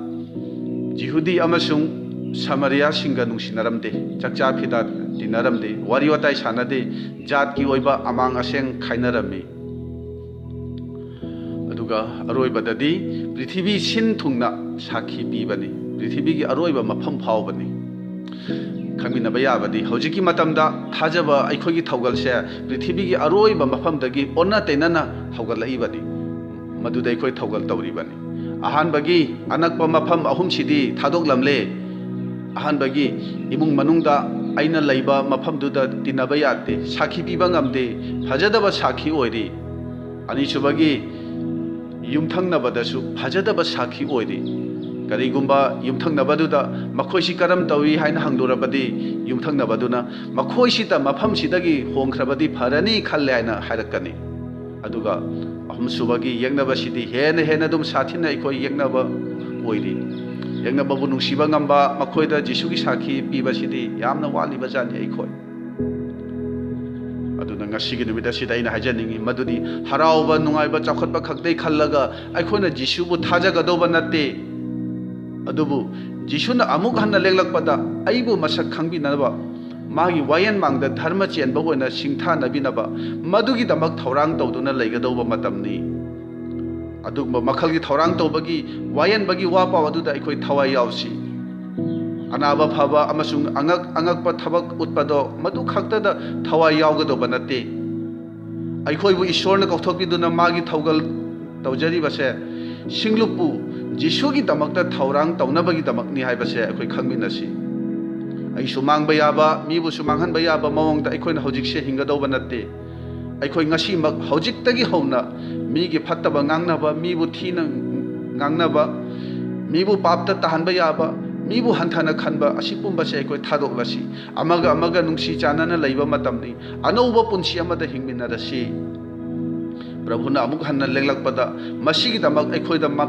ꯖꯤꯍꯨꯗꯤ ꯑꯃꯁꯨꯡ ꯁꯃꯔꯤꯌꯥꯁꯤꯡꯒ ꯅꯨꯡꯁꯤꯅꯔꯝꯗꯦ, ꯆꯥꯛꯆꯥ ꯐꯤꯗꯥ ꯇꯤꯟꯅꯔꯝꯗꯦ, ꯋꯥꯔꯤ ꯋꯥꯇꯥꯏ ꯁꯥꯟꯅꯗꯦ, ꯖꯥꯠꯀꯤ ꯑꯣꯏꯕ ꯑꯃꯥꯡ ꯑꯁꯦꯡ ꯈꯥꯏꯅꯔꯝꯃꯤ꯫ ꯑꯗꯨꯒ ꯑꯔꯣꯏꯕꯗꯗꯤ ꯄ꯭ꯔꯤꯊꯤꯕꯤ ꯁꯤꯟ ꯊꯨꯡꯅ ꯁꯥꯈꯤ ꯄꯤꯕꯅꯤ, ꯄ꯭ꯔꯤꯊꯤꯕꯤꯒꯤ ꯑꯔꯣꯏꯕ ꯃꯐꯝ ꯐꯥꯎꯕꯅꯤ꯫ ꯈꯪꯃꯤꯟꯅꯕ ꯌꯥꯕꯗꯤ ꯍꯧꯖꯤꯛꯀꯤ ꯃꯇꯝꯗ ꯊꯥꯖꯕ ꯑꯩꯈꯣꯏꯒꯤ ꯊꯧꯒꯜꯁꯦ ꯄ꯭ꯔꯤꯊꯤꯕꯤꯒꯤ ꯑꯔꯣꯏꯕ ꯃꯐꯝꯗꯒꯤ ꯑꯣꯟꯅ ꯇꯩꯅꯅ ꯍꯧꯒꯠꯂꯛꯏꯕꯅꯤ꯫ ꯃꯗꯨꯗ ꯑꯩꯈꯣꯏ ꯊꯧꯒꯜ ꯇꯧꯔꯤꯕꯅꯤ꯫ ꯑꯍꯥꯟꯕꯒꯤ ꯑꯅꯛꯄ ꯃꯐꯝ ꯑꯍꯨꯝꯁꯤꯗꯤ ꯊꯥꯗꯣꯛꯂꯝꯂꯦ꯫ ꯑꯍꯥꯟꯕꯒꯤ ꯏꯃꯨꯡ ꯃꯅꯨꯡꯗ ꯑꯩꯅ ꯂꯩꯕ ꯃꯐꯝꯗꯨꯗ ꯇꯤꯟꯅꯕ ꯌꯥꯗꯦ, ꯁꯥꯈꯤ ꯄꯤꯕ ꯉꯝꯗꯦ, ꯐꯖꯗꯕ ꯁꯥꯈꯤ ꯑꯣꯏꯔꯤ꯫ ꯑꯅꯤꯁꯨꯕꯒꯤ ꯌꯨꯝꯊꯪꯅꯕꯗꯁꯨ ꯐꯖꯗꯕ ꯁꯥꯈꯤ ꯑꯣꯏꯔꯤ꯫ ꯀꯔꯤꯒꯨꯝꯕ ꯌꯨꯝꯊꯪꯅꯕꯗꯨꯗ ꯃꯈꯣꯏꯁꯤ ꯀꯔꯝ ꯇꯧꯏ ꯍꯥꯏꯅ ꯍꯪꯂꯨꯔꯕꯗꯤ, ꯌꯨꯝꯊꯪꯅꯕꯗꯨꯅ ꯃꯈꯣꯏꯁꯤꯗ ꯃꯐꯝꯁꯤꯗꯒꯤ ꯍꯣꯡꯈ꯭ꯔꯕꯗꯤ ꯐꯔꯅꯤ ꯈꯜꯂꯦ ꯍꯥꯏꯅ ꯍꯥꯏꯔꯛꯀꯅꯤ꯫ ꯑꯗꯨꯒ ꯑꯍꯨꯝꯁꯨꯕꯒꯤ ꯌꯦꯛꯅꯕꯁꯤꯗꯤ ꯍꯦꯟꯅ ꯍꯦꯟꯅ ꯑꯗꯨꯝ ꯁꯥꯊꯤꯅ ꯑꯩꯈꯣꯏ ꯌꯦꯛꯅꯕ ꯑꯣꯏꯔꯤ꯫ ꯌꯦꯛꯅꯕꯕꯨ ꯅꯨꯡꯁꯤꯕ ꯉꯝꯕ, ꯃꯈꯣꯏꯗ ꯖꯤꯁꯨꯒꯤ ꯁꯥꯈꯤ ꯄꯤꯕꯁꯤꯗꯤ ꯌꯥꯝꯅ ꯋꯥꯠꯂꯤꯕ ꯖꯥꯠꯅꯤ ꯑꯩꯈꯣꯏ꯫ ꯑꯗꯨꯅ ꯉꯁꯤꯒꯤ ꯅꯨꯃꯤꯠ ꯑꯁꯤꯗ ꯑꯩꯅ ꯍꯥꯏꯖꯅꯤꯡꯉꯤ ꯃꯗꯨꯗꯤ, ꯍꯔꯥꯎꯕ ꯅꯨꯡꯉꯥꯏꯕ ꯆꯥꯎꯈꯠꯄ ꯈꯛꯇꯩ ꯈꯜꯂꯒ ꯑꯩꯈꯣꯏꯅ ꯖꯤꯁꯨꯕꯨ ꯊꯥꯖꯒꯗꯧꯕ ꯅꯠꯇꯦ꯫ ꯑꯗꯨꯕꯨ ꯖꯤꯁꯨꯅ ꯑꯃꯨꯛ ꯍꯟꯅ ꯂꯦꯡꯂꯛꯄꯗ ꯑꯩꯕꯨ ꯃꯁꯛ ꯈꯪꯕꯤꯅꯕ, ꯃꯥꯒꯤ ꯋꯥꯌꯦꯟ ꯃꯥꯡꯗ ꯙꯔꯃ ꯆꯦꯟꯕ ꯑꯣꯏꯅ ꯁꯤꯡꯊꯥꯅꯕꯤꯅꯕ, ꯃꯗꯨꯒꯤꯗꯃꯛ ꯊꯧꯔꯥꯡ ꯇꯧꯗꯨꯅ ꯂꯩꯒꯗꯧꯕ ꯃꯇꯝꯅꯤ꯫ ꯑꯗꯨꯒꯨꯝꯕ ꯃꯈꯜꯒꯤ ꯊꯧꯔꯥꯡ ꯇꯧꯕꯒꯤ, ꯋꯥꯌꯦꯟꯕꯒꯤ ꯋꯥ ꯄꯥꯎ ꯑꯗꯨꯗ ꯑꯩꯈꯣꯏ ꯊꯋꯥꯏ ꯌꯥꯎꯁꯤ꯫ ꯑꯅꯥꯕ ꯐꯕ ꯑꯃꯁꯨꯡ ꯑꯉꯛ ꯑꯉꯛꯄ ꯊꯕꯛ ꯎꯠꯄꯗꯣ ꯃꯗꯨ ꯈꯛꯇꯗ ꯊꯋꯥꯏ ꯌꯥꯎꯒꯗꯧꯕ ꯅꯠꯇꯦ꯫ ꯑꯩꯈꯣꯏꯕꯨ ꯏꯁꯣꯔꯅ ꯀꯧꯊꯣꯛꯄꯤꯗꯨꯅ ꯃꯥꯒꯤ ꯊꯧꯒꯜ ꯇꯧꯖꯔꯤꯕꯁꯦ ꯁꯤꯡꯂꯨꯞꯄꯨ ꯖꯤꯁꯨꯒꯤꯗꯃꯛꯇ ꯊꯧꯔꯥꯡ ꯇꯧꯅꯕꯒꯤꯗꯃꯛꯅꯤ ꯍꯥꯏꯕꯁꯦ ꯑꯩꯈꯣꯏ ꯈꯪꯃꯤꯟꯅꯁꯤ꯫ ꯑꯩꯁꯨ ꯃꯥꯡꯕ ꯌꯥꯕ, ꯃꯤꯕꯨꯁꯨ ꯃꯥꯡꯍꯟꯕ ꯌꯥꯕ ꯃꯑꯣꯡꯗ ꯑꯩꯈꯣꯏꯅ ꯍꯧꯖꯤꯛꯁꯦ ꯍꯤꯡꯒꯗꯧꯕ ꯅꯠꯇꯦ꯫ ꯑꯩꯈꯣꯏ ꯉꯁꯤꯃꯛ ꯍꯧꯖꯤꯛꯇꯒꯤ ꯍꯧꯅ ꯃꯤꯒꯤ ꯐꯠꯇꯕ ꯉꯥꯡꯅꯕ, ꯃꯤꯕꯨ ꯊꯤꯅ ꯉꯥꯡꯅꯕ, ꯃꯤꯕꯨ ꯄꯥꯞꯇ ꯇꯥꯍꯟꯕ ꯌꯥꯕ, ꯃꯤꯕꯨ ꯍꯟꯊꯅ ꯈꯟꯕ, ꯑꯁꯤ ꯄꯨꯝꯕꯁꯦ ꯑꯩꯈꯣꯏ ꯊꯥꯗꯣꯛꯂꯁꯤ꯫ ꯑꯃꯒ ꯑꯃꯒ ꯅꯨꯡꯁꯤ ꯆꯥꯟꯅꯅ ꯂꯩꯕ ꯃꯇꯝꯅꯤ꯫ ꯑꯅꯧꯕ ꯄꯨꯟꯁꯤ ꯑꯃꯗ ꯍꯤꯡꯃꯤꯟꯅꯔꯁꯤ꯫ ꯄ꯭ꯔꯚꯨꯅ ꯑꯃꯨꯛ ꯍꯟꯅ ꯂꯦꯡꯂꯛꯄꯗ ꯃꯁꯤꯒꯤꯗꯃꯛ ꯑꯩꯈꯣꯏꯗ ꯃ-,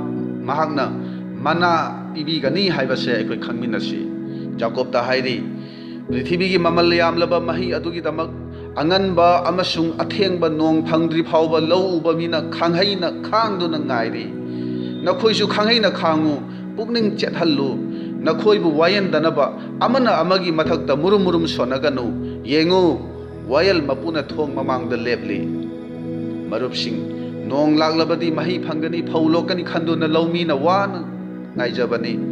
ꯃꯍꯥꯛꯅ ꯃꯅꯥ ꯄꯤꯕꯤꯒꯅꯤ ꯍꯥꯏꯕꯁꯦ ꯑꯩꯈꯣꯏ ꯈꯪꯃꯤꯟꯅꯁꯤ꯫ ꯖꯥꯀꯣꯕꯇ ꯍꯥꯏꯔꯤ, "ꯄ꯭ꯔꯤꯊꯤꯕꯤꯒꯤ ꯃꯃꯜ ꯌꯥꯝꯂꯕ ꯃꯍꯩ ꯑꯗꯨꯒꯤꯗꯃꯛ ꯑꯉꯟꯕ ꯑꯃꯁꯨꯡ ꯑꯊꯦꯡꯕ ꯅꯣꯡ ꯐꯪꯗ꯭ꯔꯤ ꯐꯥꯎꯕ ꯂꯧ ꯎꯕ ꯃꯤꯅ ꯈꯥꯡꯍꯩꯅ ꯈꯥꯡꯗꯨꯅ ꯉꯥꯏꯔꯤ꯫ ꯅꯈꯣꯏꯁꯨ ꯈꯥꯡꯍꯩꯅ ꯈꯥꯡꯉꯨ, ꯄꯨꯛꯅꯤꯡ ꯆꯦꯠꯍꯜꯂꯨ꯫ ꯅꯈꯣꯏꯕꯨ ꯋꯥꯌꯦꯟꯗꯅꯕ ꯑꯃꯅ ꯑꯃꯒꯤ ꯃꯊꯛꯇ ꯃꯨꯔꯨꯝ ꯃꯨꯔꯨꯝ ꯁꯣꯟꯅꯒꯅꯨ꯫ ꯌꯦꯡꯉꯨ, ꯋꯥꯌꯦꯜ ꯃꯄꯨꯅ ꯊꯣꯡ ꯃꯃꯥꯡꯗ ꯂꯦꯞꯂꯤ꯫" ꯃꯔꯨꯞꯁꯤꯡ, ꯅꯣꯡ ꯂꯥꯛꯂꯕꯗꯤ ꯃꯍꯩ ꯐꯪꯒꯅꯤ, ꯐꯧ ꯂꯣꯛꯀꯅꯤ ꯈꯟꯗꯨꯅ ꯂꯧꯃꯤꯅ ꯋꯥꯅ ꯉꯥꯏꯖꯕꯅꯤ꯫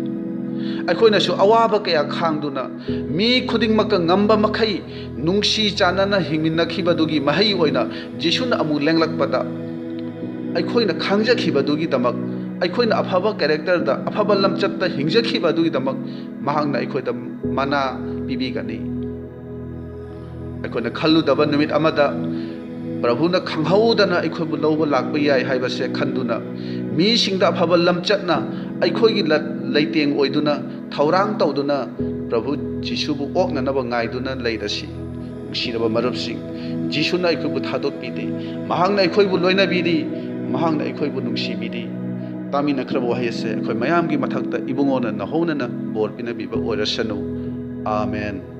ꯑꯩꯈꯣꯏꯅꯁꯨ ꯑꯋꯥꯕ ꯀꯌꯥ ꯈꯥꯡꯗꯨꯅ ꯃꯤ ꯈꯨꯗꯤꯡꯃꯛꯀ ꯉꯝꯕ ꯃꯈꯩ ꯅꯨꯡꯁꯤ ꯆꯥꯟꯅꯅ ꯍꯤꯡꯃꯤꯟꯅꯈꯤꯕꯗꯨꯒꯤ ꯃꯍꯩ ꯑꯣꯏꯅ ꯖꯤꯁꯨꯅ ꯑꯃꯨꯛ ꯂꯦꯡꯂꯛꯄꯗ ꯑꯩꯈꯣꯏꯅ ꯈꯥꯡꯖꯈꯤꯕꯗꯨꯒꯤꯗꯃꯛ, ꯑꯩꯈꯣꯏꯅ ꯑꯐꯕ ꯀꯦꯔꯦꯛꯇꯔꯗ, ꯑꯐꯕ ꯂꯝꯆꯠꯇ ꯍꯤꯡꯖꯈꯤꯕ ꯑꯗꯨꯒꯤꯗꯃꯛ ꯃꯍꯥꯛꯅ ꯑꯩꯈꯣꯏꯗ ꯃꯅꯥ ꯄꯤꯕꯤꯒꯅꯤ꯫ ꯑꯩꯈꯣꯏꯅ ꯈꯜꯂꯨꯗꯕ ꯅꯨꯃꯤꯠ ꯑꯃꯗ ꯄ꯭ꯔꯚꯨꯅ ꯈꯪꯍꯧꯗꯅ ꯑꯩꯈꯣꯏꯕꯨ ꯂꯧꯕ ꯂꯥꯛꯄ ꯌꯥꯏ ꯍꯥꯏꯕꯁꯦ ꯈꯟꯗꯨꯅ, ꯃꯤꯁꯤꯡꯗ ꯑꯐꯕ ꯂꯝꯆꯠꯅ ꯑꯩꯈꯣꯏꯒꯤ ꯂ-, ꯂꯩꯇꯦꯡ ꯑꯣꯏꯗꯨꯅ, ꯊꯧꯔꯥꯡ ꯇꯧꯗꯨꯅ, ꯄ꯭ꯔꯚꯨ ꯖꯤꯁꯨꯕꯨ ꯑꯣꯛꯅꯅꯕ ꯉꯥꯏꯗꯨꯅ ꯂꯩꯔꯁꯤ꯫ ꯅꯨꯡꯁꯤꯔꯕ ꯃꯔꯨꯞꯁꯤꯡ, ꯖꯤꯁꯨꯅ ꯑꯩꯈꯣꯏꯕꯨ ꯊꯥꯗꯣꯛꯄꯤꯗꯦ꯫ ꯃꯍꯥꯛꯅ ꯑꯩꯈꯣꯏꯕꯨ ꯂꯣꯏꯅꯕꯤꯔꯤ꯫ ꯃꯍꯥꯛꯅ ꯑꯩꯈꯣꯏꯕꯨ ꯅꯨꯡꯁꯤꯕꯤꯔꯤ꯫ ꯇꯥꯃꯤꯟꯅꯈ꯭ꯔꯕ ꯋꯥꯍꯩ ꯑꯁꯦ ꯑꯩꯈꯣꯏ ꯃꯌꯥꯝꯒꯤ ꯃꯊꯛꯇ ꯏꯕꯨꯡꯉꯣꯅ ꯅꯍꯧꯅꯅ ꯕꯣꯔ ꯄꯤꯅꯕꯤꯕ ꯑꯣꯏꯔꯁꯅꯨ꯫ ꯑꯥꯃꯦꯟ꯫